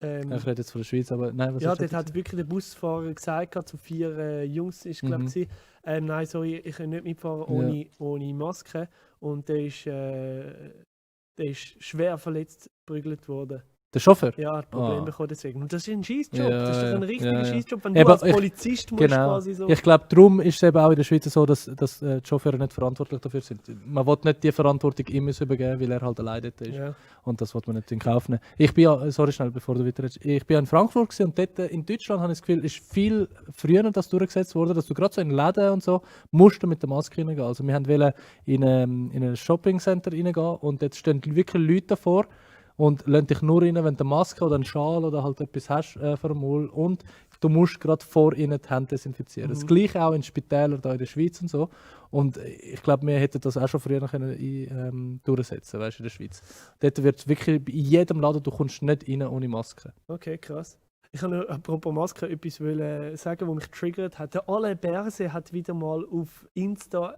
Ich rede jetzt von der Schweiz, aber nein, was Ja, hast du dort hat gesagt? wirklich der Busfahrer gesagt, gerade zu 4 Jungs, ist glaube ich, nein, sorry, ich kann nicht mitfahren ohne Maske. Und der ist schwer verletzt geprügelt worden. Der Chauffeur? Ja, hat Probleme Ah. bekommen deswegen. Und das ist ein Scheissjob. Ja, Das ist doch ein ja, richtiger ja. Scheissjob, wenn Eben, du als ich- Polizist musst Genau. quasi so. Ich glaube, darum ist es eben auch in der Schweiz so, dass die Chauffeure nicht verantwortlich dafür sind. Man will nicht die Verantwortung ihm übergeben, weil er halt alleine dort ist. Ja. Und das will man nicht in Kauf nehmen. Ich bin ja, sorry schnell, bevor du weiterredest. Ich bin ja in Frankfurt gewesen und dort in Deutschland habe ich das Gefühl, ist viel früher das durchgesetzt worden, dass du gerade so in Läden und so musst du mit der Maske reingehen. Also wir wollten in ein Shopping-Center reingehen und dort stehen wirklich Leute davor und lassen dich nur rein, wenn du eine Maske oder einen Schal oder halt etwas hast vor dem Maul. Und du musst gerade vor ihnen die Hände desinfizieren. Das Gleiche auch in Spitälern da in der Schweiz und so. Und ich glaube, wir hätten das auch schon früher können, durchsetzen, weißt du, in der Schweiz. Dort wird es wirklich in jedem Laden, du kommst nicht rein ohne Maske. Okay, krass. Ich wollte noch apropos Maske etwas sagen, was mich triggert hat. Der Alain Berset hat wieder mal auf Insta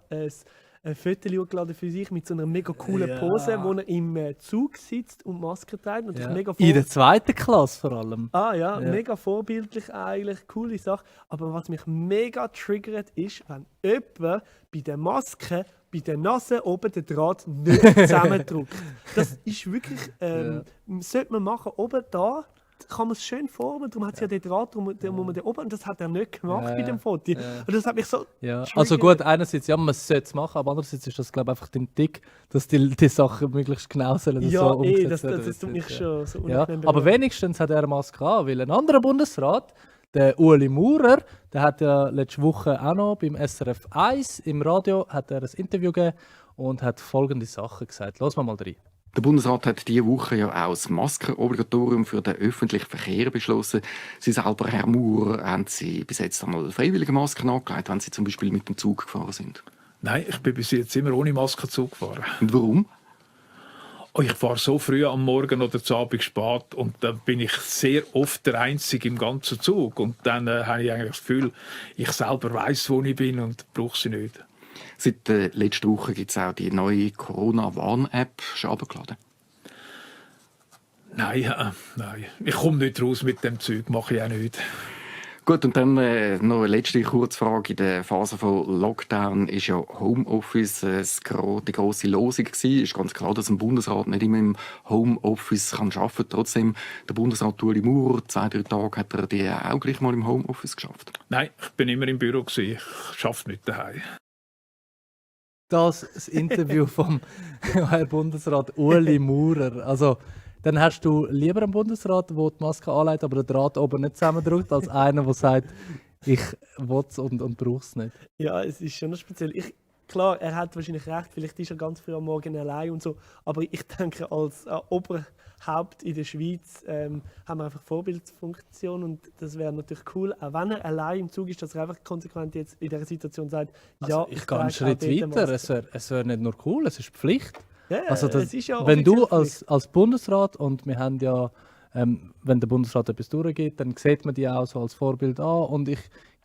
ein Foto hochgeladen für sich mit so einer mega coolen Pose, wo er im Zug sitzt und Maske trägt. Und ich mega In der 2. Klasse vor allem. ja, Ja. mega vorbildlich eigentlich, coole Sache. Aber was mich mega triggert ist, wenn jemand bei der Maske, bei der Nase oben den Draht nicht zusammendrückt. Das ist wirklich, sollte man machen, oben da, kann man es schön formen, darum hat es ja den Draht, darum muss man den oben, und das hat er nicht gemacht Ja, bei dem Foto. ja. Und das hat mich so Ja. triggert. Also gut, einerseits, ja, man sollte es machen, aber andererseits ist das, glaube ich, einfach dein Tick, dass die Sachen möglichst genau sollen Ja, so das umgesetzt werden, tut wie mich es ist, schon so Ja. unangenehm Aber berühren. wenigstens hat er eine Maske an, weil ein anderer Bundesrat, der Ueli Maurer, der hat ja letzte Woche auch noch beim SRF 1 im Radio hat er ein Interview gegeben und hat folgende Sachen gesagt. Lass mal rein. Der Bundesrat hat diese Woche ja auch das Maskenobligatorium für den öffentlichen Verkehr beschlossen. Sie selber, Herr Maurer, haben Sie bis jetzt einmal freiwillige Masken angelegt, wenn Sie zum Beispiel mit dem Zug gefahren sind? Nein, ich bin bis jetzt immer ohne Maske Zug gefahren. Und warum? Oh, ich fahre so früh am Morgen oder zu Abend spät und dann bin ich sehr oft der Einzige im ganzen Zug. Und dann habe ich eigentlich das Gefühl, ich selber weiss, wo ich bin und brauche sie nicht. Seit der letzten Woche gibt es auch die neue Corona-Warn-App. Schon runtergeladen? Nein. Ich komme nicht raus mit dem Zeug, mache ich auch nicht. Gut, und dann noch eine letzte Kurzfrage. In der Phase von Lockdown ist ja Homeoffice die grosse Losung gewesen. Ist ganz klar, dass ein Bundesrat nicht immer im Homeoffice arbeiten kann. Trotzdem, der Bundesrat Ueli Maurer, 2-3 Tage hat er die auch gleich mal im Homeoffice geschafft. Nein, ich bin immer im Büro gewesen. Ich arbeite nicht daheim. Das Interview vom Herr Bundesrat Ueli Maurer. Also, dann hast du lieber einen Bundesrat, der die Maske anlegt, aber den Draht oben nicht zusammendrückt, als einer, der sagt, ich will es und brauche es nicht. Ja, es ist schon noch speziell. Klar, er hat wahrscheinlich recht, vielleicht ist er ganz früh am Morgen allein und so, aber ich denke, als Oberhaupt in der Schweiz haben wir einfach Vorbildfunktion und das wäre natürlich cool, auch wenn er allein im Zug ist, dass er einfach konsequent jetzt in dieser Situation sagt, Also, ja, ich gehe einen trage Schritt auch dort eine weiter. Maske. Es wär nicht nur cool, es ist Pflicht. Ja, Also das, es ist ja wenn du offiziell als Bundesrat, und wir haben ja, wenn der Bundesrat etwas durchgeht, dann sieht man die auch so als Vorbild an. Und ich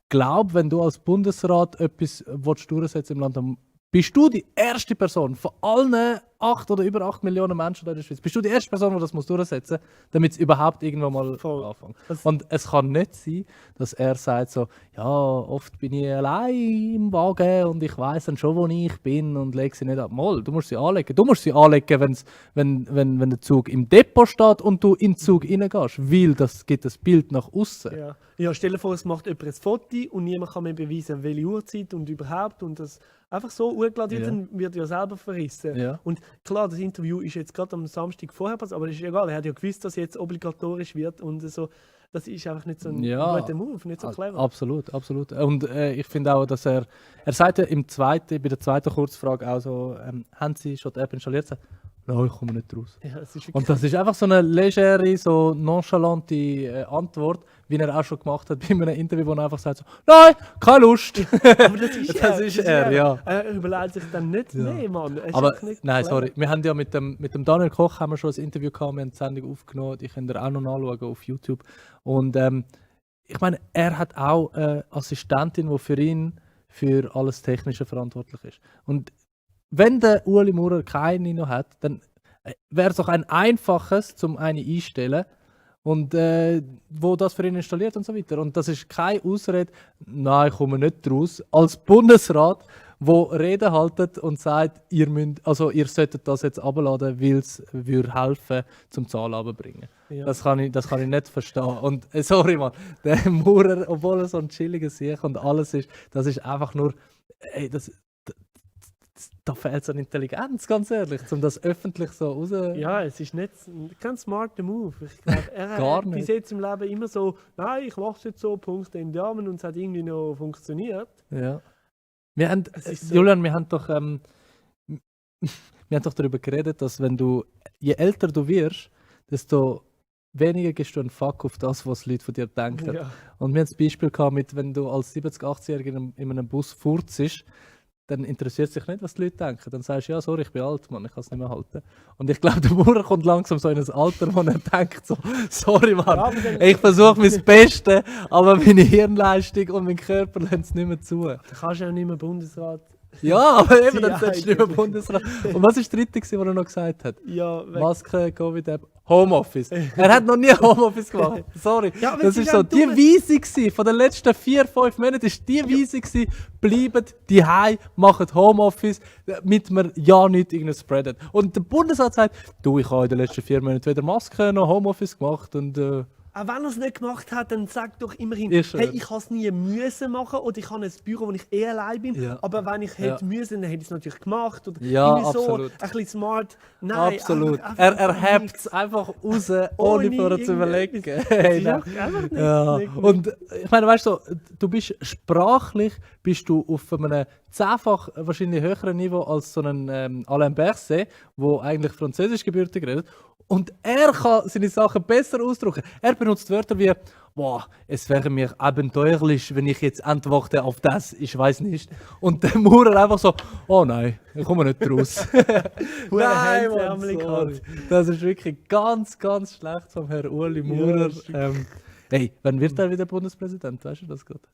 glaube, wenn du als Bundesrat etwas durchsetzen im Land, dann bist du die erste Person von allen 8 oder über 8 Millionen Menschen in der Schweiz, bist du die erste Person, die das durchsetzen muss, damit es überhaupt irgendwann mal Voll. anfängt. Das- Und es kann nicht sein, dass er sagt so, ja, oft bin ich allein im Wagen und ich weiß dann schon, wo ich bin und lege sie nicht ab. Mal, du musst sie anlegen. Du musst sie anlegen, wenn der Zug im Depot steht und du in den Zug reingehst, weil das gibt das Bild nach außen. Ja, stell dir vor, es macht jemand ein Foto und niemand kann mehr beweisen, welche Uhrzeit und überhaupt und das einfach so hochgeladen wird, Ja. dann wird ja selber verrissen. Ja. Und klar, das Interview ist jetzt gerade am Samstag vorher passiert, aber das ist egal, er hat ja gewusst, dass jetzt obligatorisch wird und so. Das ist einfach nicht so ein Ja. guter Move, nicht so clever. Absolut, absolut. Und ich finde auch, dass er sagt ja bei der zweiten Kurzfrage auch so, haben Sie schon die App installiert? Nein, ich komme nicht raus. Ja, es ist wirklich Und das ist einfach so eine legere, so nonchalante Antwort, wie er auch schon gemacht hat bei einem Interview, wo er einfach sagt so, nein, keine Lust. aber das ist Das ist er, ja. Er überlegt sich dann nicht, nee, Mann. es ist Aber einfach nicht nein, clever. sorry, wir haben ja mit dem Daniel Koch haben wir schon ein Interview gehabt, wir haben die Sendung aufgenommen, die könnt ihr auch noch nachschauen auf YouTube. Und ich meine, er hat auch eine Assistentin, die für ihn für alles Technische verantwortlich ist. Und wenn der Ueli Maurer keine noch hat, dann wäre es doch ein einfaches zum eine einstellen und wo das für ihn installiert und so weiter. Und das ist keine Ausrede, nein, ich komme nicht raus. Als Bundesrat, wo Reden haltet und sagt, ihr solltet das jetzt abladen, weil es würde helfen, zum Zahlen runterbringen. Ja. Das kann ich nicht verstehen. Und sorry, Mann, der Maurer, obwohl er so ein chilliger Sieg und alles ist, das ist einfach nur, da fehlt es an Intelligenz, ganz ehrlich, um das öffentlich so raus... Ja, es ist nicht kein smarter Move. Ich glaube, er Gar hat nicht. bis jetzt im Leben immer so, nein, ich mache es jetzt so, Punkte in die Armen und es hat irgendwie noch funktioniert. Ja. Wir haben, Es ist so- Julian, wir haben doch darüber geredet, dass je älter du wirst, desto weniger gibst du einen Fuck auf das, was Leute von dir denken. Ja. Und wir haben das Beispiel gehabt mit, wenn du als 70-, 80-Jähriger in einem Bus furzest, dann interessiert sich nicht, was die Leute denken. Dann sagst du, ja, sorry, ich bin alt, Mann, ich kann es nicht mehr halten. Und ich glaube, der Maurer kommt langsam so in ein Alter, wo er denkt so, sorry, Mann, Ja, aber dann- ich versuche mein Bestes, aber meine Hirnleistung und mein Körper lassen es nicht mehr zu. Da kannst du ja nicht mehr Bundesrat. Ja, aber eben, dann Ja, solltest du nicht mehr eigentlich. Bundesrat. Und was war das dritte, was er noch gesagt hat? Ja, weg. Maske, Covid-App, Homeoffice. Er hat noch nie Homeoffice gemacht. Sorry. Ja, aber das es ist ist so auch die dumm. Weisung gewesen. Von den letzten 4-5 Monaten ist die Weisung gewesen, bleibt daheim, macht Homeoffice, damit wir ja nicht irgendwie spreaden. Und der Bundesrat sagt, du, ich habe in den letzten 4 Monaten weder Maske noch Homeoffice gemacht und Auch wenn er es nicht gemacht hat, dann sag doch immerhin, Ist hey, er. ich habe es nie müssen machen oder ich habe ein Büro, wo ich allein bin. Ja. Aber wenn ich hätte Ja. müssen, dann hätte ich es natürlich gemacht. Oder Ja, irgendwie so absolut. ein bisschen smart. Nein, absolut. einfach Er hebt nichts. es einfach raus, ohne vorher zu überlegen. Das Hey, ist nein. einfach nicht, Ja, nicht gut. und ich meine, weißt du, du bist sprachlich auf einem 10-fach wahrscheinlich höheren Niveau als so ein Alain Berset, der eigentlich Französisch gebürtig redet. Und er kann seine Sachen besser ausdrücken. Er benutzt Wörter wie «Boah, es wäre mir abenteuerlich, wenn ich jetzt antworte auf das, ich weiß nicht.» Und der Maurer einfach so «Oh nein, ich komme nicht raus.» Hure Nein, Mann, Hemdsärmel sorry. gehabt. Das ist wirklich ganz, ganz schlecht vom Herrn Ueli Maurer. Hey, wann wird er wieder Bundespräsident? Weißt du das gerade?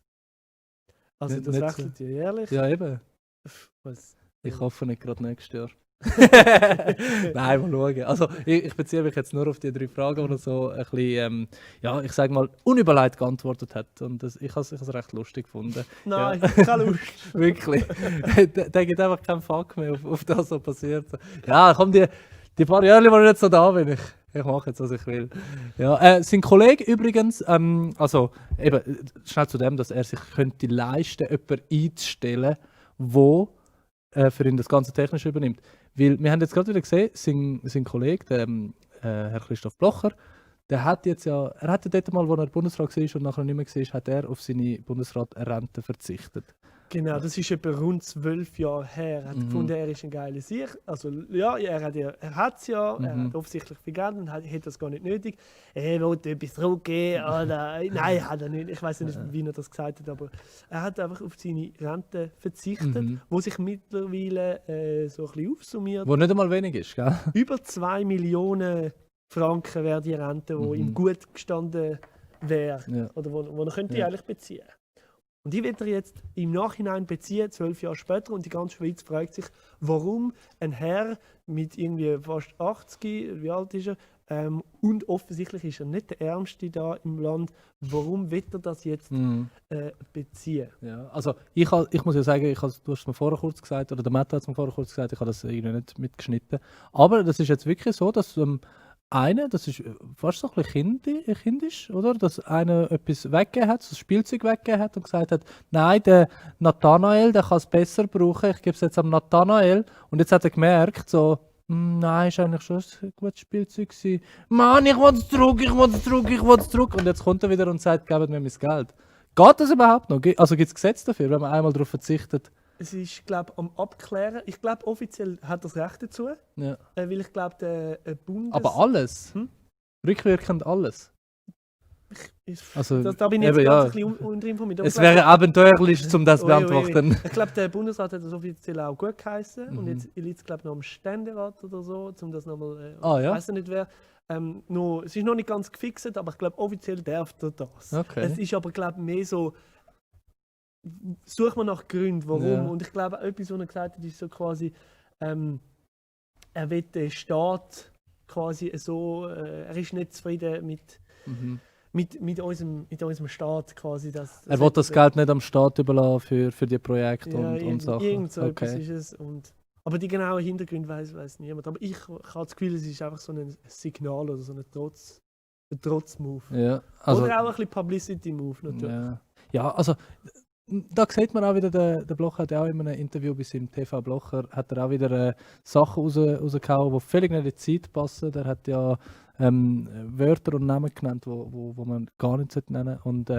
Also Nicht- das nicht wechselt ja jährlich. Ja, eben. Was? Ich hoffe nicht gerade nächstes Jahr. Nein, mal schauen. Also, ich beziehe mich jetzt nur auf die 3 Fragen, die er so ein bisschen, ja, ich sage mal, unüberlegt geantwortet hat. Und ich habe es recht lustig gefunden. Nein, Ja. keine Lust. Wirklich. der gibt einfach keinen Fuck mehr auf das, was passiert. Ja, komm, die paar Jahre, wo ich jetzt so da bin, ich mache jetzt, was ich will. Ja, sein Kollege übrigens, also eben, schnell zu dem, dass er sich könnte leisten, jemanden einzustellen, wo für ihn das ganze Technische übernimmt. Weil wir haben jetzt gerade wieder gesehen, sein Kollege, der, Herr Christoph Blocher, er hat dort mal, wo er Bundesrat war und nachher nicht mehr war, hat er auf seine Bundesrat-Rente verzichtet. Genau, das ist etwa rund 12 Jahre her. Er hat gefunden, er ist ein geiler Sieg. Also ja, er hat es ja, er hat offensichtlich viel Geld und hätte das gar nicht nötig. Er wollte etwas zurückgeben oder... Nein, hat er nicht. Ich weiß nicht, wie er das gesagt hat, aber er hat einfach auf seine Rente verzichtet, wo sich mittlerweile so ein bisschen aufsummiert. Wo nicht einmal wenig ist, gell? Über 2 Millionen Franken wäre die Rente, die ihm gut gestanden wäre. Ja. Oder wo er könnte Ja. eigentlich beziehen. Und die wird er jetzt im Nachhinein beziehen, 12 Jahre später. Und die ganze Schweiz fragt sich, warum ein Herr mit irgendwie fast 80, wie alt ist er? Und offensichtlich ist er nicht der Ärmste da im Land. Warum wird er das jetzt beziehen? Ja, also ich muss ja sagen, du hast es mir vorher kurz gesagt, oder der Matt hat es mir vorher kurz gesagt, ich habe das irgendwie nicht mitgeschnitten. Aber das ist jetzt wirklich so, dass das ist fast so ein bisschen kindisch, oder? Dass einer etwas weggegeben hat, so ein Spielzeug weggegeben hat und gesagt hat, nein, der Nathanael, der kann es besser brauchen, ich gebe es jetzt am Nathanael. Und jetzt hat er gemerkt, so, Nein, ist eigentlich schon ein gutes Spielzeug gewesen. Mann, ich will es zurück, ich will es zurück, ich will es zurück. Und jetzt kommt er wieder und sagt, gebt mir mein Geld. Geht das überhaupt noch? Also gibt es Gesetze dafür, wenn man einmal darauf verzichtet? Es ist, glaube ich, am Abklären. Ich glaube, offiziell hat er das Recht dazu. Ja. Weil ich glaube, der Aber alles? Hm? Rückwirkend alles? Also, da bin ich jetzt eben, ganz ja. ein bisschen unterinformiert. Es wäre abenteuerlich, um das zu Ui, ui, ui. beantworten. Ich glaube, der Bundesrat hat das offiziell auch gut geheißen. Und Mhm. jetzt liegt es, glaube ich, noch am Ständerat oder so, um das nochmal. Ja? Ich weiß nicht wer. Es ist noch nicht ganz gefixt, aber ich glaube, offiziell darf er das. Okay. Es ist aber, glaube ich, mehr so. Sucht man nach Gründen, warum. Ja. Und ich glaube, etwas, was er gesagt hat, ist so quasi, er will den Staat quasi so, er ist nicht zufrieden Mhm. mit unserem Staat quasi. Er will das Geld nicht am Staat überlassen für die Projekte und irgend Sachen. Irgend so etwas Okay. ist es. Aber die genauen Hintergründe weiß niemand. Aber ich habe das Gefühl, es ist einfach so ein Signal oder so ein Trotz-Move. Ja, also, Oder auch ein bisschen Publicity-Move natürlich. ja, also da sieht man auch wieder, der Blocher hat ja auch in einem Interview bei seinem TV Blocher hat er auch wieder Sachen rausgehauen, die völlig nicht in die Zeit passen. Er hat ja Wörter und Namen genannt, wo man gar nicht nennen sollte. Und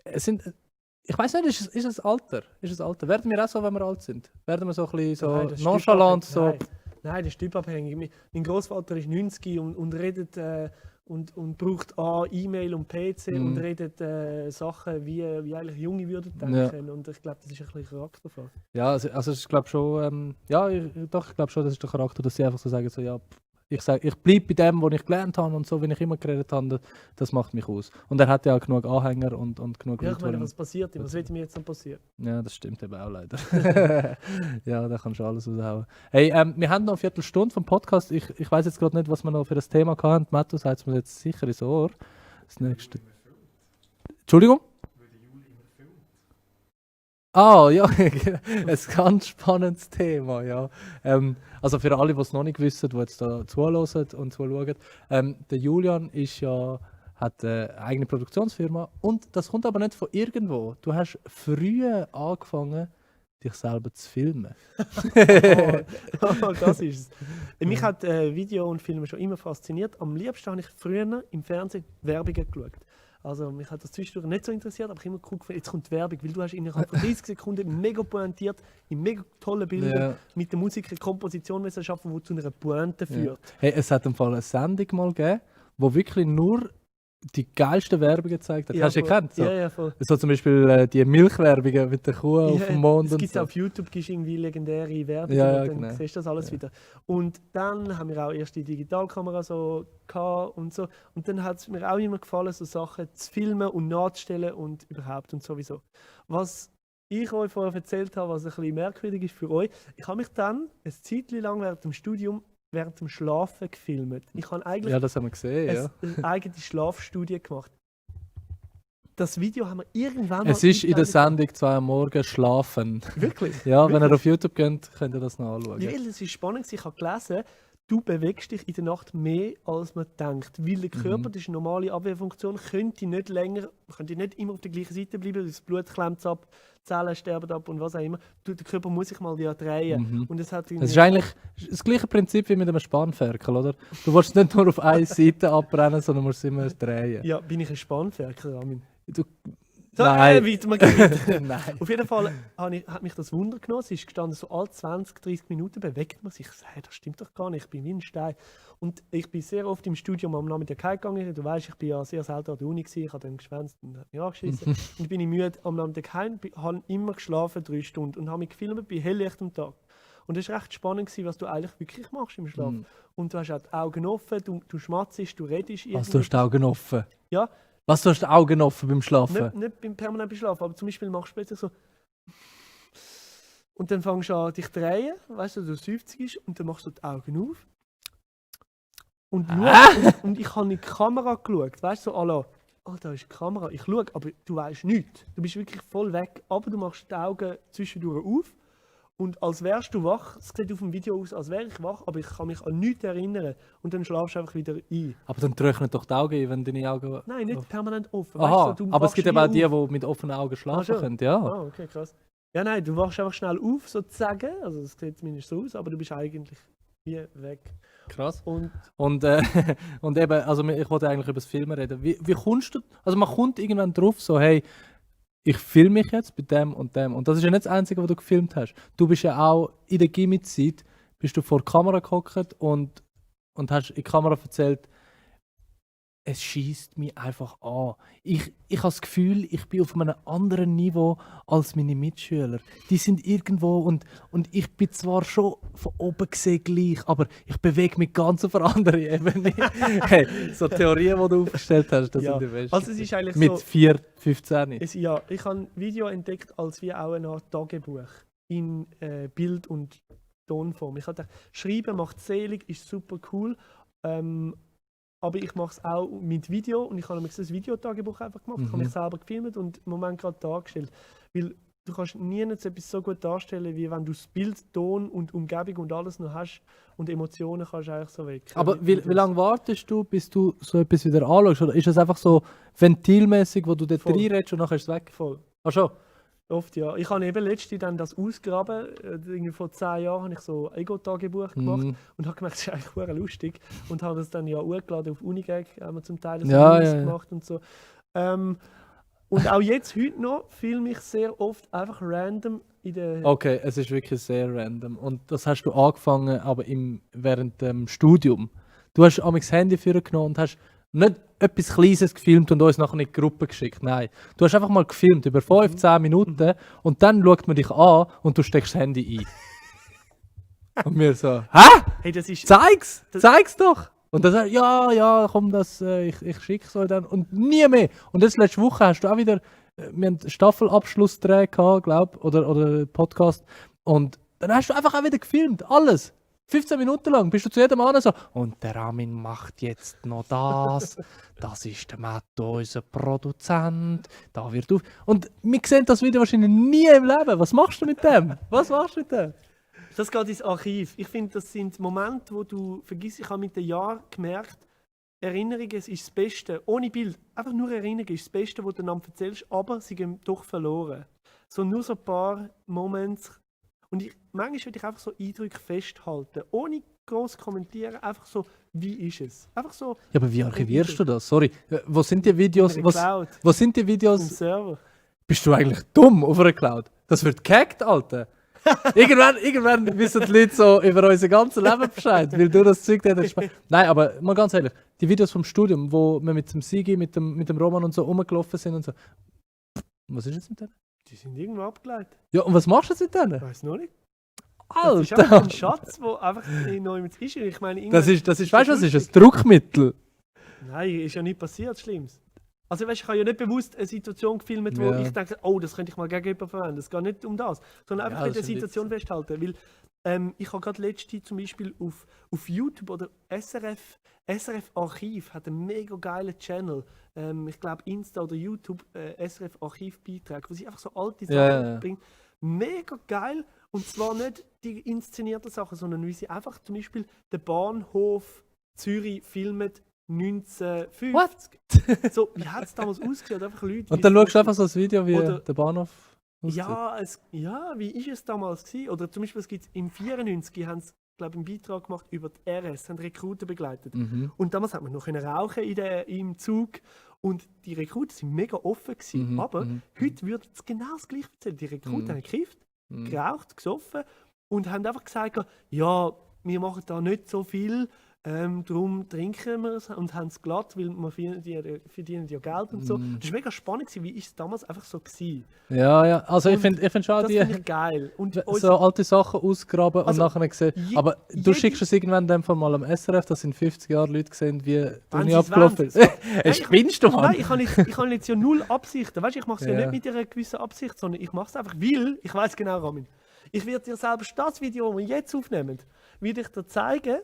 es sind, ich weiß nicht, ist es Alter? Ist es Alter? Werden wir auch so, wenn wir alt sind? Werden wir so ein bisschen so Nein, das ist nonchalant? So, Nein, das ist typabhängig. Mein Großvater ist 90 und redet und braucht E-Mail und PC und redet Sachen, wie eigentlich Junge würden denken. Und ich glaube, das ist ein bisschen Charakterfrage. ja, also ich glaube schon, ich glaube schon, das ist der Charakter, dass sie einfach so sagen, so, ja, ich bleibe bei dem, was ich gelernt habe und so, wie ich immer geredet habe, das macht mich aus. Und er hat ja auch genug Anhänger und genug Ja, ich Leute, meine, die- was passiert ihm? Was wird mir jetzt dann passieren? Ja, das stimmt eben auch leider. Ja, da kannst du alles raushauen. Hey, wir haben noch eine Viertelstunde vom Podcast. Ich weiß jetzt gerade nicht, was wir noch für das Thema hatten. Matto sagt es mir jetzt sicher ins Ohr. Das nächste. Entschuldigung? Ah, ja, ein ganz spannendes Thema, ja. Also für alle, die es noch nicht wissen, die jetzt da zuhören und zuschauen, der Julian hat eine eigene Produktionsfirma und das kommt aber nicht von irgendwo. Du hast früh angefangen, dich selber zu filmen. Das ist es. Mich hat Video und Filme schon immer fasziniert. Am liebsten habe ich früher im Fernsehen Werbungen geschaut. Also mich hat das zwischendurch nicht so interessiert, aber ich habe immer geguckt, jetzt kommt die Werbung, weil du hast innerhalb von 30 Sekunden mega pointiert, in mega tollen Bildern, Ja. mit der Musik eine Komposition schaffen, die zu einer Pointe führt. Hey, es hat im Fall eine Sendung mal gegeben, wo wirklich nur die geilsten Werbungen gezeigt hat. Hast du die gekannt? So? Ja, voll. So zum Beispiel die Milchwerbungen mit der Kuh auf dem Mond es und gibt so. auf YouTube gibt's irgendwie legendäre Werbungen Ja, und dann genau. siehst du das alles wieder. Und dann haben wir auch erst die Digitalkamera so gehabt und so. Und dann hat es mir auch immer gefallen, so Sachen zu filmen und nachzustellen und überhaupt und sowieso. Was ich euch vorher erzählt habe, was ein bisschen merkwürdig ist für euch, ich habe mich dann eine Zeit lang während dem Studium, während dem Schlafen gefilmt. Ich habe eigentlich Ja, das haben wir gesehen, ja. eine eigene Schlafstudie gemacht. Das Video haben wir irgendwann Es mal ist in der eingeblendet. Sendung 2 am Morgen schlafen. Wirklich? Ja, wenn ihr auf YouTube geht, könnt ihr das noch anschauen. Ja, es ist spannend, ich habe gelesen, du bewegst dich in der Nacht mehr, als man denkt. Weil der Körper, das ist eine normale Abwehrfunktion, könnte nicht immer auf der gleichen Seite bleiben, das Blut klemmt ab, Zellen sterben ab und was auch immer. Der Körper muss sich mal ja drehen. Und es hat Es ist eigentlich das gleiche Prinzip wie mit einem Spanferkel, oder? Du willst nicht nur auf eine Seite abbrennen, sondern musst immer drehen. Ja, bin ich ein Spannferkel, Armin? Du, So, Nein. weiter, man geht. nein. Auf jeden Fall hat mich das Wunder genommen. Es ist gestanden, so alle 20, 30 Minuten bewegt man sich. Ich sage, hey, das stimmt doch gar nicht, ich bin wie ein Stein. Und ich bin sehr oft im Studium am Nachmittag heimgegangen. Du weißt, ich bin ja sehr selten an der Uni gewesen. Ich habe dann geschwänzt und habe mich angeschissen. Und dann bin ich müde am Nachmittag heim, habe immer geschlafen 3 Stunden und habe mich gefilmt bei helllichtem Tag. Und das war recht spannend, was du eigentlich wirklich machst im Schlaf. Und du hast auch die Augen offen, du schmatzt, du redest. Was, du hast die Augen offen? Ja, Was, du hast die Augen offen beim Schlafen? nicht beim permanenten Schlafen, aber zum Beispiel machst du plötzlich so. Und dann fängst du an, dich zu drehen, weißt du, du seufzst und dann machst du die Augen auf. Und, und ich habe in die Kamera geschaut, weißt du, so à la, oh, da ist die Kamera, ich schaue, aber du weißt nichts. Du bist wirklich voll weg, aber du machst die Augen zwischendurch auf. Und als wärst du wach, es sieht auf dem Video aus, als wäre ich wach, aber ich kann mich an nichts erinnern. Und dann schlafst du einfach wieder ein. Aber dann trocknen doch die Augen ein, wenn deine Augen... Nein, nicht permanent offen. Aha, weißt du, du aber es wachst gibt eben wie auch die, auf. die mit offenen Augen schlafen schon? können. Ja. Ah, okay, krass. Ja, nein, du wachst einfach schnell auf, sozusagen. Also, es sieht zumindest so aus, aber du bist eigentlich wie weg. Krass. Und Und, und eben, also ich wollte eigentlich über das Filmen reden. Wie kommst du, also man kommt irgendwann drauf, so hey, ich filme mich jetzt bei dem und dem. Und das ist ja nicht das Einzige, was du gefilmt hast. Du bist ja auch in der Gimmi-Zeit, bist du vor der Kamera gehockt und hast in die Kamera erzählt, es schießt mich einfach an. Ich habe das Gefühl, ich bin auf einem anderen Niveau als meine Mitschüler. Die sind irgendwo und ich bin zwar schon von oben gesehen gleich, aber ich bewege mich ganz auf eine andere Ebene. Hey, so Theorien, die du aufgestellt hast, das Ja. sind die besten. Also es ist eigentlich Mit so- 4, 15. ich habe ein Video entdeckt als wie auch eine Art Tagebuch in Bild- und Tonform. Ich habe gedacht, Schreiben macht selig, ist super cool. Aber ich mache es auch mit Video und ich habe nämlich das Videotagebuch einfach gemacht. Ich habe mich selber gefilmt und im Moment gerade dargestellt. Weil du kannst nie etwas so gut darstellen, wie wenn du das Bild, Ton und Umgebung und alles noch hast und Emotionen kannst du eigentlich so weg. Aber wie lange wartest du, bis du so etwas wieder anschaust? Oder ist das einfach so ventilmäßig, wo du dort Voll. reinredest und nachher ist es weg? Voll. Ach schon? Oft, ja. Ich habe eben letztens dann das ausgraben. Irgendwie vor 10 Jahren habe ich so ein Ego-Tagebuch gemacht und habe gemerkt, das ist eigentlich verdammt lustig. Und habe das dann ja hochgeladen auf Unigag, haben wir zum Teil so Ja, Memes ja, ja. gemacht und so. Und auch jetzt, heute noch, filme ich sehr oft einfach random in der... Okay, es ist wirklich sehr random. Und das hast du angefangen, aber während dem Studium. Du hast das Handy vorgenommen und hast nicht etwas Kleines gefilmt und uns nachher in die Gruppe geschickt. Nein. Du hast einfach mal gefilmt über 5-10 Minuten und dann schaut man dich an und du steckst das Handy ein. Und wir so, hä? Hey, das ist... Zeig's! Zeig's doch! Und dann sagt er, ja, komm, ich schick's euch dann. Und nie mehr. Und jetzt letzte Woche hast du auch wieder, wir haben Staffelabschlussdreh gehabt, glaube ich, oder Podcast. Und dann hast du einfach auch wieder gefilmt, alles. 15 Minuten lang bist du zu jedem anderen so, und der Ramin macht jetzt noch das. Das ist der Matto, unser Produzent. Da wird auf. Und wir sehen das Video wahrscheinlich nie im Leben. Was machst du mit dem? Was machst du mit dem? Das geht ins Archiv. Ich finde, das sind Momente, wo du vergisst. Ich habe mit den Jahren gemerkt, Erinnerungen ist das Beste. Ohne Bild. Einfach nur Erinnerungen ist das Beste, was du dann erzählst, aber sie gehen doch verloren. So nur so ein paar Momente. Und manchmal würde ich einfach so Eindrücke festhalten. Ohne groß kommentieren. Einfach so, wie ist es? Einfach so. Ja, aber wie archivierst du das? Sorry. Wo sind die Videos? In der Cloud. Wo sind die Im Videos? Server. Bist du eigentlich dumm auf einer Cloud? Das wird gehackt, Alter. irgendwann wissen die Leute so über unser ganzes Leben Bescheid, weil du das Zeug hast. Nein, aber mal ganz ehrlich, die Videos vom Studium, wo wir mit dem Sigi, mit dem Roman und so rumgelaufen sind und so. Was ist jetzt mit denen? Die sind irgendwo abgeleitet. Ja, und was machst du jetzt mit Ich denen? weiß noch nicht. Das ist einfach Alter! ein Schatz, der einfach neu mit ist. Ich meine, Das ist, weißt du, was ist? Ein Druckmittel. Nein, ist ja nicht passiert, Schlimmes. Also weißt, ich habe ja nicht bewusst eine Situation gefilmt, wo Ja. ich denke, oh, das könnte ich mal gegen jemanden verwenden. Es geht nicht um das, sondern einfach Ja, in der das stimmt Situation festhalten. Weil ich habe gerade letzte zum Beispiel auf YouTube oder SRF Archiv hat einen mega geilen Channel. Ich glaube Insta oder YouTube SRF Archivbeiträge, wo sie einfach so alte Sachen Ja. bringen. Mega geil. Und zwar nicht die inszenierten Sachen, sondern wie sie einfach zum Beispiel den Bahnhof Zürich filmen 1950. What? So, wie hat es damals ausgesehen? Einfach Leute, Und dann wie- schaust du einfach so ein Video, wie Oder- der Bahnhof aussieht. ja, wie ist es damals gewesen? Oder zum Beispiel, es gibt im 94 haben sie, glaube ich, einen Beitrag gemacht über die RS, haben Rekruten begleitet. Mhm. Und damals hat man noch können rauchen im Zug. Und die Rekruten sind mega offen gewesen. Mhm, Aber mhm, heute würde es genau das Gleiche erzählen. Die Rekruten haben gekifft, geraucht, gesoffen und haben einfach gesagt, ja, wir machen da nicht so viel, darum trinken wir es und haben es glatt, weil wir verdienen ja Geld und so. Das war mega spannend gewesen. Wie ist es damals einfach so gewesen? Ja. Also ich Und finde schon Das die... finde ich geil. Und So alte Sachen ausgraben Also, und nachher sehen. Aber du jede- schickst es irgendwann in dem Fall mal am SRF, dass in 50 Jahren Leute sehen, wie die Wenn Uni sie es abgelaufen wollen. ist. Nein, Hey, spinnst du, Mann? Nein, ich habe jetzt ja null Absichten. Weißt, ich mache es ja. Ja. nicht mit einer gewissen Absicht, sondern ich mache es einfach, weil ich weiß genau, Ramin. Ich werde dir selber das Video, das wir jetzt aufnehmen, werde ich dir zeigen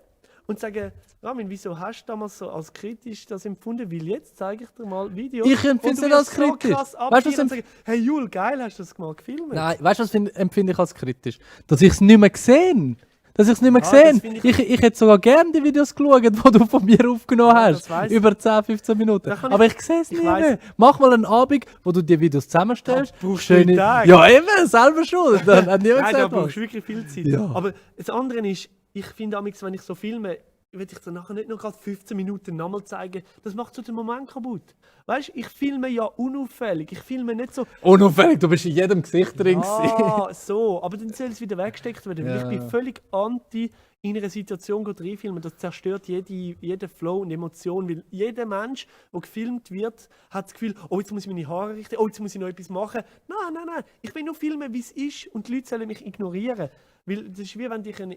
und sagen, Ramin, wieso hast du damals so als kritisch das empfunden? Weil jetzt zeige ich dir mal Videos. Ich empfinde es und du nicht als wirst so kritisch. krass Weißt du, was abfeiern und sagen, hey Jul, geil, hast du das mal gefilmt? Nein, weißt du, was empfinde ich als kritisch? Dass ich es nicht mehr gesehen. Dass ich es nicht mehr Ah, gesehen. das finde Ich hätte sogar gerne die Videos geschaut, die du von mir aufgenommen Ja, hast. das weiss ich. Über 10, 15 Minuten. Da kann Aber ich- ich sehe es ich nicht weiss. mehr. Mach mal einen Abend, wo du die Videos zusammenstellst. Da brauchst du einen Tag. Ja, eben, selber schuld. Dann hat niemand Nein, da gesagt, brauchst was. du wirklich viel Zeit. Ja. Aber das andere ist, ich finde amigs, wenn ich so filme, will ich dann nachher nicht noch gerade 15 Minuten nochmal zeigen. Das macht so den Moment kaputt. Weißt du, ich filme ja unauffällig. Ich filme nicht so. Unauffällig, du bist in jedem Gesicht drin. Ah, so. Aber dann soll es wieder weggesteckt werden. Weil Ja. ich bin völlig anti in einer Situation reinfilmen. Das zerstört jeden Flow und Emotion. Weil jeder Mensch, der gefilmt wird, hat das Gefühl, oh, jetzt muss ich meine Haare richten, oh, jetzt muss ich noch etwas machen. Nein. Ich will nur filmen, wie es ist und die Leute sollen mich ignorieren. Weil das ist wie wenn ich ein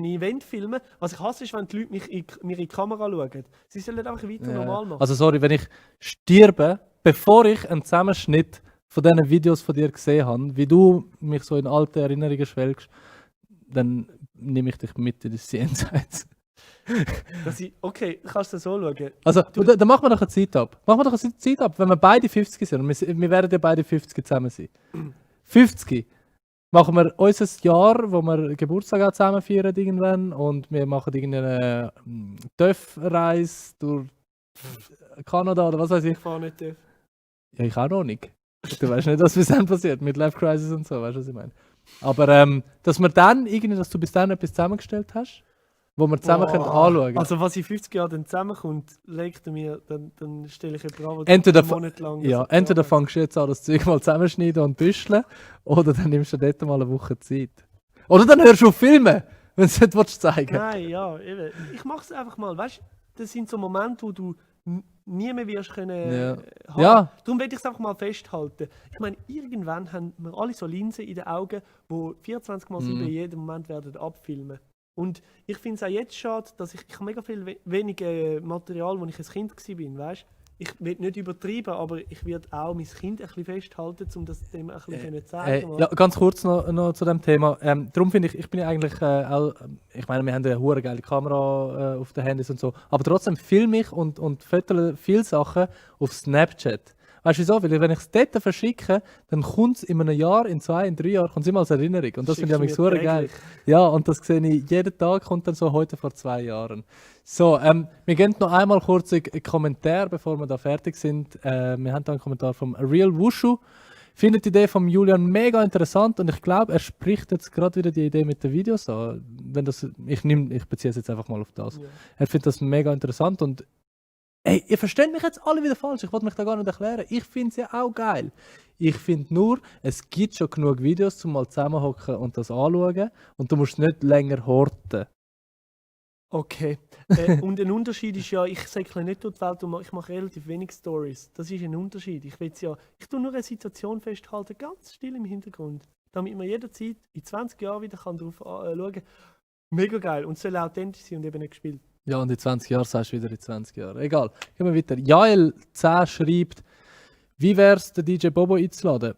Event filme. Was ich hasse, ist, wenn die Leute mir in die Kamera schauen. Sie sollen einfach weiter normal machen. Also sorry, wenn ich sterbe, bevor ich einen Zusammenschnitt von diesen Videos von dir gesehen habe, wie du mich so in alte Erinnerungen schwelgst, dann nehme ich dich mit in das Jenseits. Okay, kannst du so schauen. Also, dann machen wir doch eine Zeit ab. Machen wir doch eine Zeit ab, wenn wir beide 50 sind. Und wir werden ja beide 50 zusammen sein. 50 machen wir unser Jahr, wo wir Geburtstag auch zusammen feiern irgendwann. Und wir machen irgendeine TÜV-Reise durch Kanada oder was weiß ich. Ich fahre nicht tief. Ja, ich auch noch nicht. Du weißt nicht, was bis dann passiert mit Life Crisis und so, weißt du, was ich meine? Aber dass wir dann irgendwie, dass du bis dann etwas zusammengestellt hast, wo wir zusammen können anschauen. Also, was in 50 Jahren dann zusammenkommt, legt er mir, dann stelle ich jemanden an, Entweder einen Monat lang. Ja, entweder fängst du jetzt an, das Zeug mal zusammenschneiden und büscheln, oder dann nimmst du dort mal eine Woche Zeit. Oder dann hörst du auf filmen, wenn du es nicht zeigen willst. Nein, ja, eben. Ich mache es einfach mal, weißt du, das sind so Momente, wo du nie mehr wirst können Ja. haben. Ja. Darum will ich es einfach mal festhalten. Ich meine, irgendwann haben wir alle so Linsen in den Augen, die 24x7 in jedem Moment werden abfilmen. Und ich finde es auch jetzt schade, dass ich habe mega viel weniger Material, als ich ein Kind war, weißt? Ich will nicht übertreiben, aber ich werde auch mein Kind ein bisschen festhalten, um das dem ein bisschen zu zeigen. Ja, ganz kurz noch zu dem Thema. Darum finde ich bin ja eigentlich auch, ich meine, wir haben eine hure geile Kamera auf den Handys und so, aber trotzdem filme ich und fotografiere viele Sachen auf Snapchat. Weißt du wieso? Weil wenn ich es dort verschicke, dann kommt es in einem Jahr, in 2, in 3 Jahren, kommt es immer als Erinnerung. Und das finde ich Schickst du mir super geil. täglich? Ja, und das sehe ich jeden Tag, kommt dann so heute vor 2 Jahren. So, wir gehen noch einmal kurz einen Kommentar, bevor wir da fertig sind. Wir haben da einen Kommentar vom Real Wushu. Findet die Idee von Julian mega interessant und ich glaube, er spricht jetzt gerade wieder die Idee mit den Videos an. Ich beziehe es jetzt einfach mal auf das. Ja. Er findet das mega interessant und ey, ihr versteht mich jetzt alle wieder falsch, ich wollte mich da gar nicht erklären. Ich finde es ja auch geil. Ich finde nur, es gibt schon genug Videos, um mal zusammenhocken und das anschauen. Und du musst nicht länger horten. Okay. Und ein Unterschied ist ja, ich säckle nicht durch die Welt und ich mache relativ wenig Stories. Das ist ein Unterschied. Ich tue nur eine Situation festhalten, ganz still im Hintergrund, damit man jederzeit in 20 Jahren wieder drauf schauen kann. Mega geil. Und es soll authentisch sein und eben nicht gespielt. Ja, und in 20 Jahren sagst du wieder in 20 Jahren. Egal. Gehen wir weiter. Jael10 schreibt, wie wäre es, den DJ Bobo einzuladen?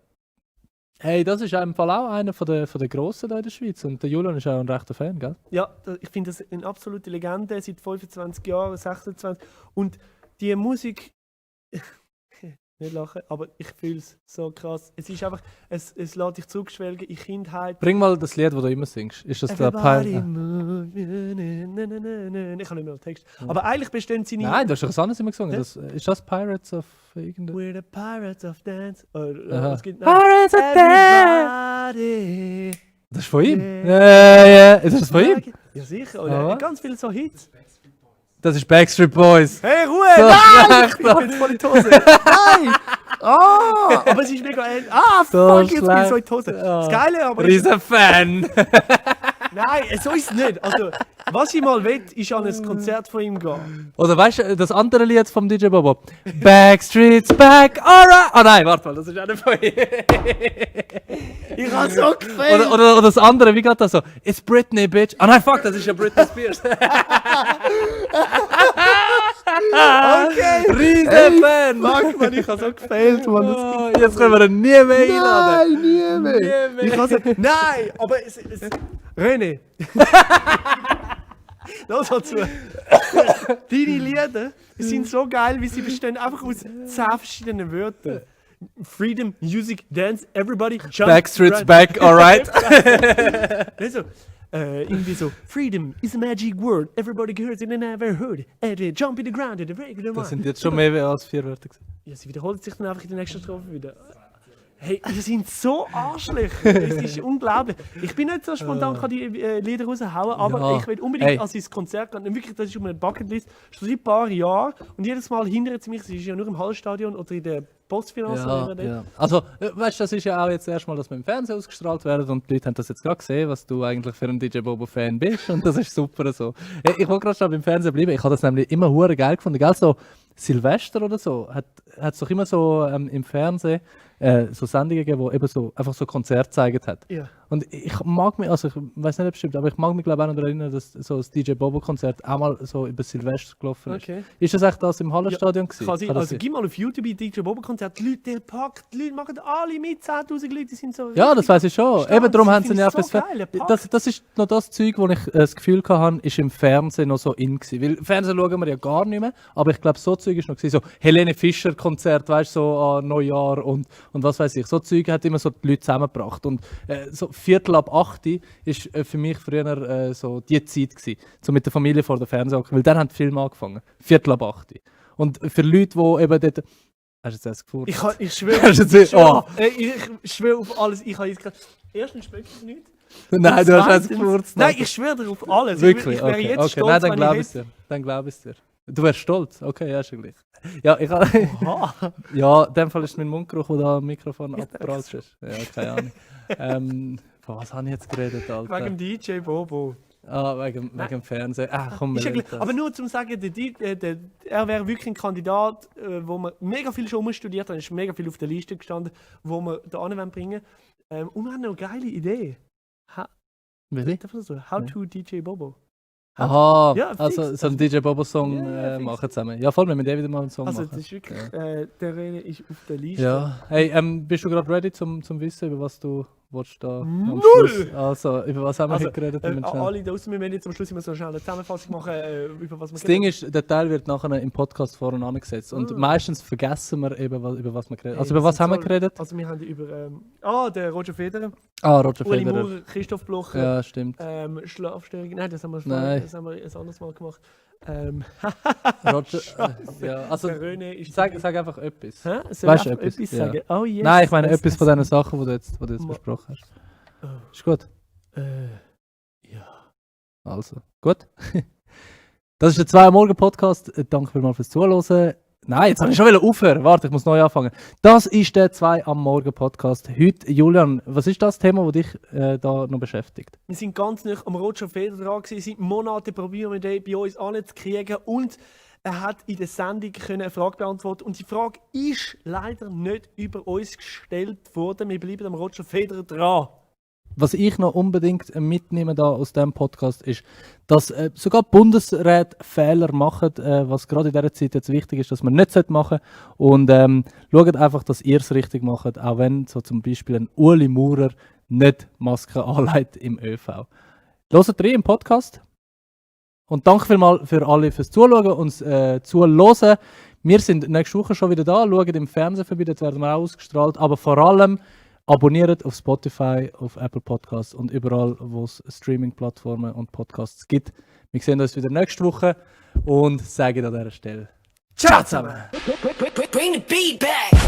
Hey, das ist im Fall auch einer von der Grossen hier in der Schweiz. Und der Julian ist auch ein rechter Fan, gell? Ja, ich finde das eine absolute Legende, seit 25 Jahren, 26. Und die Musik, nicht lachen, aber ich fühle es so krass. Es ist einfach, es lässt dich zurückschwelgen in Kindheit. Bring mal das Lied, das du immer singst. Ist das der Everybody Pirate? move, ich kann nicht mehr den Text. Aber eigentlich bestehen seine... Nein, du hast doch was anderes immer gesungen. Ist das Pirates of irgendein... We're the Pirates of Dance. Aha. Es gibt, Pirates of Everybody. Das ist von ihm? Ja. Ist das von ihm? Ja, sicher. Ah, Oder was? ganz viele so Hits. Das ist Backstreet Boys. Hey, Ruhe! So Nein! schlecht, Ich bin voll in die Hose. Nein! Ah! Aber es ist mega... So Fuck, jetzt bin ich so in die Hose. schlecht. Das Geile aber... Riesen Fan. Nein, so ist es nicht. Also, was ich mal will, ist an ein Konzert von ihm gehen. Oder weißt du, das andere Lied vom DJ Bobo? Backstreet's back, alright. Oh nein, warte mal, das ist auch nicht von ihm. Ich habe so gefällt. Oder das andere, wie geht das so? It's Britney, bitch. Oh nein, fuck, das ist ja Britney Spears. Okay. Riesen Fan. Fuck, man, ich habe so gefällt, man. Oh, jetzt können wir ihn nie mehr einladen. nie mehr. Nie mehr. Ich habe so... Nein, aber René. Los mal zu. Deine Lieder sind so geil, wie sie bestehen einfach aus 10 verschiedenen Wörtern. Freedom, Music, Dance, Everybody, Jump. Backstreet's Run. back, alright. Also, irgendwie so, Freedom is a magic word, everybody hears it and never heard it. Jump in the ground, in the regular Das one. sind jetzt schon mehr als 4 Wörter gewesen. Ja, sie wiederholt sich dann einfach in der nächsten Strophe wieder. Hey, ihr sind so Arschlöcher. Es ist unglaublich. Ich bin nicht so spontan, kann die Lieder raushauen, aber Ja. ich will unbedingt Hey. an sein Konzert gehen. Wirklich, das ist auf meiner Bucketlist schon seit ein paar Jahren. Und jedes Mal hindert es mich, es ist ja nur im Hallstadion oder in der Postfinanz. Ja. Also, weißt du, das ist ja auch jetzt erstmal, dass wir im Fernsehen ausgestrahlt werden und die Leute haben das jetzt gerade gesehen, was du eigentlich für ein DJ Bobo-Fan bist und das ist super so. Ich wollte gerade schon beim Fernsehen bleiben, ich habe das nämlich immer hure geil gefunden, gell? So Silvester oder so, hat es doch immer so im Fernsehen so Sendungen gegeben, wo eben so einfach so Konzerte gezeigt hat. Ja. Und ich mag mich, also ich weiß nicht, ob es stimmt, aber ich mag mich glaube ich auch noch daran erinnern, dass so das DJ Bobo-Konzert auch mal so über Silvester gelaufen ist. Okay. Ist das echt das im Hallenstadion gewesen? Kann sein. Kann das Also sein? gib mal auf YouTube ein DJ Bobo-Konzert, die Leute, der packt, die Leute machen alle mit, 10'000 Leute, die sind so Ja, das richtig weiß ich schon. stolz. Eben darum Das haben sie finde ja ich so fürs geil, er packt. das ist noch das Zeug, wo ich das Gefühl hatte, ist im Fernsehen noch so in gewesen. Weil Fernsehen schauen wir ja gar nicht mehr, aber ich glaube, so Zeug ist noch gewesen. So Helene Fischer Konzert, weißt du, so an Neujahr und was weiß ich. So Zeug hat immer so die Leute zusammengebracht. Und so 7:45 ist für mich früher so die Zeit gewesen, so mit der Familie vor der Fernseher, weil dann haben die Filme angefangen. 7:45. Und für Leute, die eben dort... Hast du jetzt das gefurzt? Ich schwöre, Hast du jetzt- ich schwöre, Oh. auf, ich schwöre auf alles. Ich habe jetzt gerade... Erstens schmeckt es nicht. Nein, Und du hast jetzt zweitens- gefurzt. Nein, ich schwöre dir auf alles. Wirklich? Ich wäre Okay, jetzt okay. stolz, Nein, dann wenn glaube ich ich es dir. Dann glaube ich es dir. Du wärst stolz? Okay, ja, schon gleich. Ja, ich Aha. ja, in dem Fall ist mein Mundgeruch, der da am Mikrofon abgeprallt ist. Ja, keine Ahnung. Von was habe ich jetzt geredet, Alter? Wegen dem DJ Bobo. Wegen dem Fernsehen. Komm, Ist ja wir gleich. Aber nur zum sagen, er wäre wirklich ein Kandidat, wo man mega viel schon studiert hat, ist mega viel auf der Liste gestanden, wo wir da bringen wollen. Und wir haben noch eine geile Idee. Welche? Darf ich das so? How to DJ Bobo. Aha, Ja, fix. also so einen DJ Bobo-Song Ja, fix. machen zusammen. Ja, voll, wir müssen wieder mal einen Song Also machen. das ist wirklich, der René ist auf der Liste. Ja. Hey, bist du gerade ready zum Wissen, über was du willst da am Null! Schluss? Also, über was haben wir Also, heute geredet? Wir müssen schnell- alle da draussen, wir werden jetzt am Schluss immer so schnell eine Zusammenfassung machen, über was wir Das Ding ist, der Teil wird nachher im Podcast vorne angesetzt. Und meistens vergessen wir eben, über was wir geredet haben. Also über was haben wir geredet? Also wir haben über der Roger Federer, Roger Uli Federer. Maurer, Christoph Blocher, Ja, stimmt. Schlafstörungen. Nein, das haben wir Nein. das haben wir ein anderes Mal gemacht. Roger, ja, also Der René ist... sag einfach etwas. Hä? Soll Weißt ich du einfach etwas? etwas Ja. sagen? Oh yes. Nein, ich meine yes, etwas von yes. diesen Sachen, die du jetzt besprochen hast. Ist gut? Ja. Also, gut. Das ist der 2 Uhr Morgen Podcast. Danke vielmals fürs Zuhören. Nein, jetzt habe ich schon wieder aufhören. Warte, ich muss neu anfangen. Das ist der 2 am Morgen Podcast. Heute, Julian, was ist das Thema, das dich da noch beschäftigt? Wir sind ganz nah am Roger Federer dran gewesen. Seit Monaten probieren wir den bei uns anzukriegen und er hat in der Sendung eine Frage beantworten und die Frage ist leider nicht über uns gestellt worden. Wir bleiben am Roger Federer dran. Was ich noch unbedingt mitnehme da aus diesem Podcast ist, dass sogar die Bundesräte Fehler machen, was gerade in dieser Zeit jetzt wichtig ist, dass man nicht machen sollte. Und schaut einfach, dass ihr es richtig macht, auch wenn so zum Beispiel ein Uli Maurer nicht Masken anlegt im ÖV. Hört rein im Podcast. Und danke vielmals für alle fürs Zuschauen und Zuhören. Wir sind nächste Woche schon wieder da, schaut im Fernsehen vorbei, dort werden wir auch ausgestrahlt. Aber vor allem abonniert auf Spotify, auf Apple Podcasts und überall, wo es Streaming-Plattformen und Podcasts gibt. Wir sehen uns wieder nächste Woche und sagen an dieser Stelle Ciao zusammen! Bring the beat back.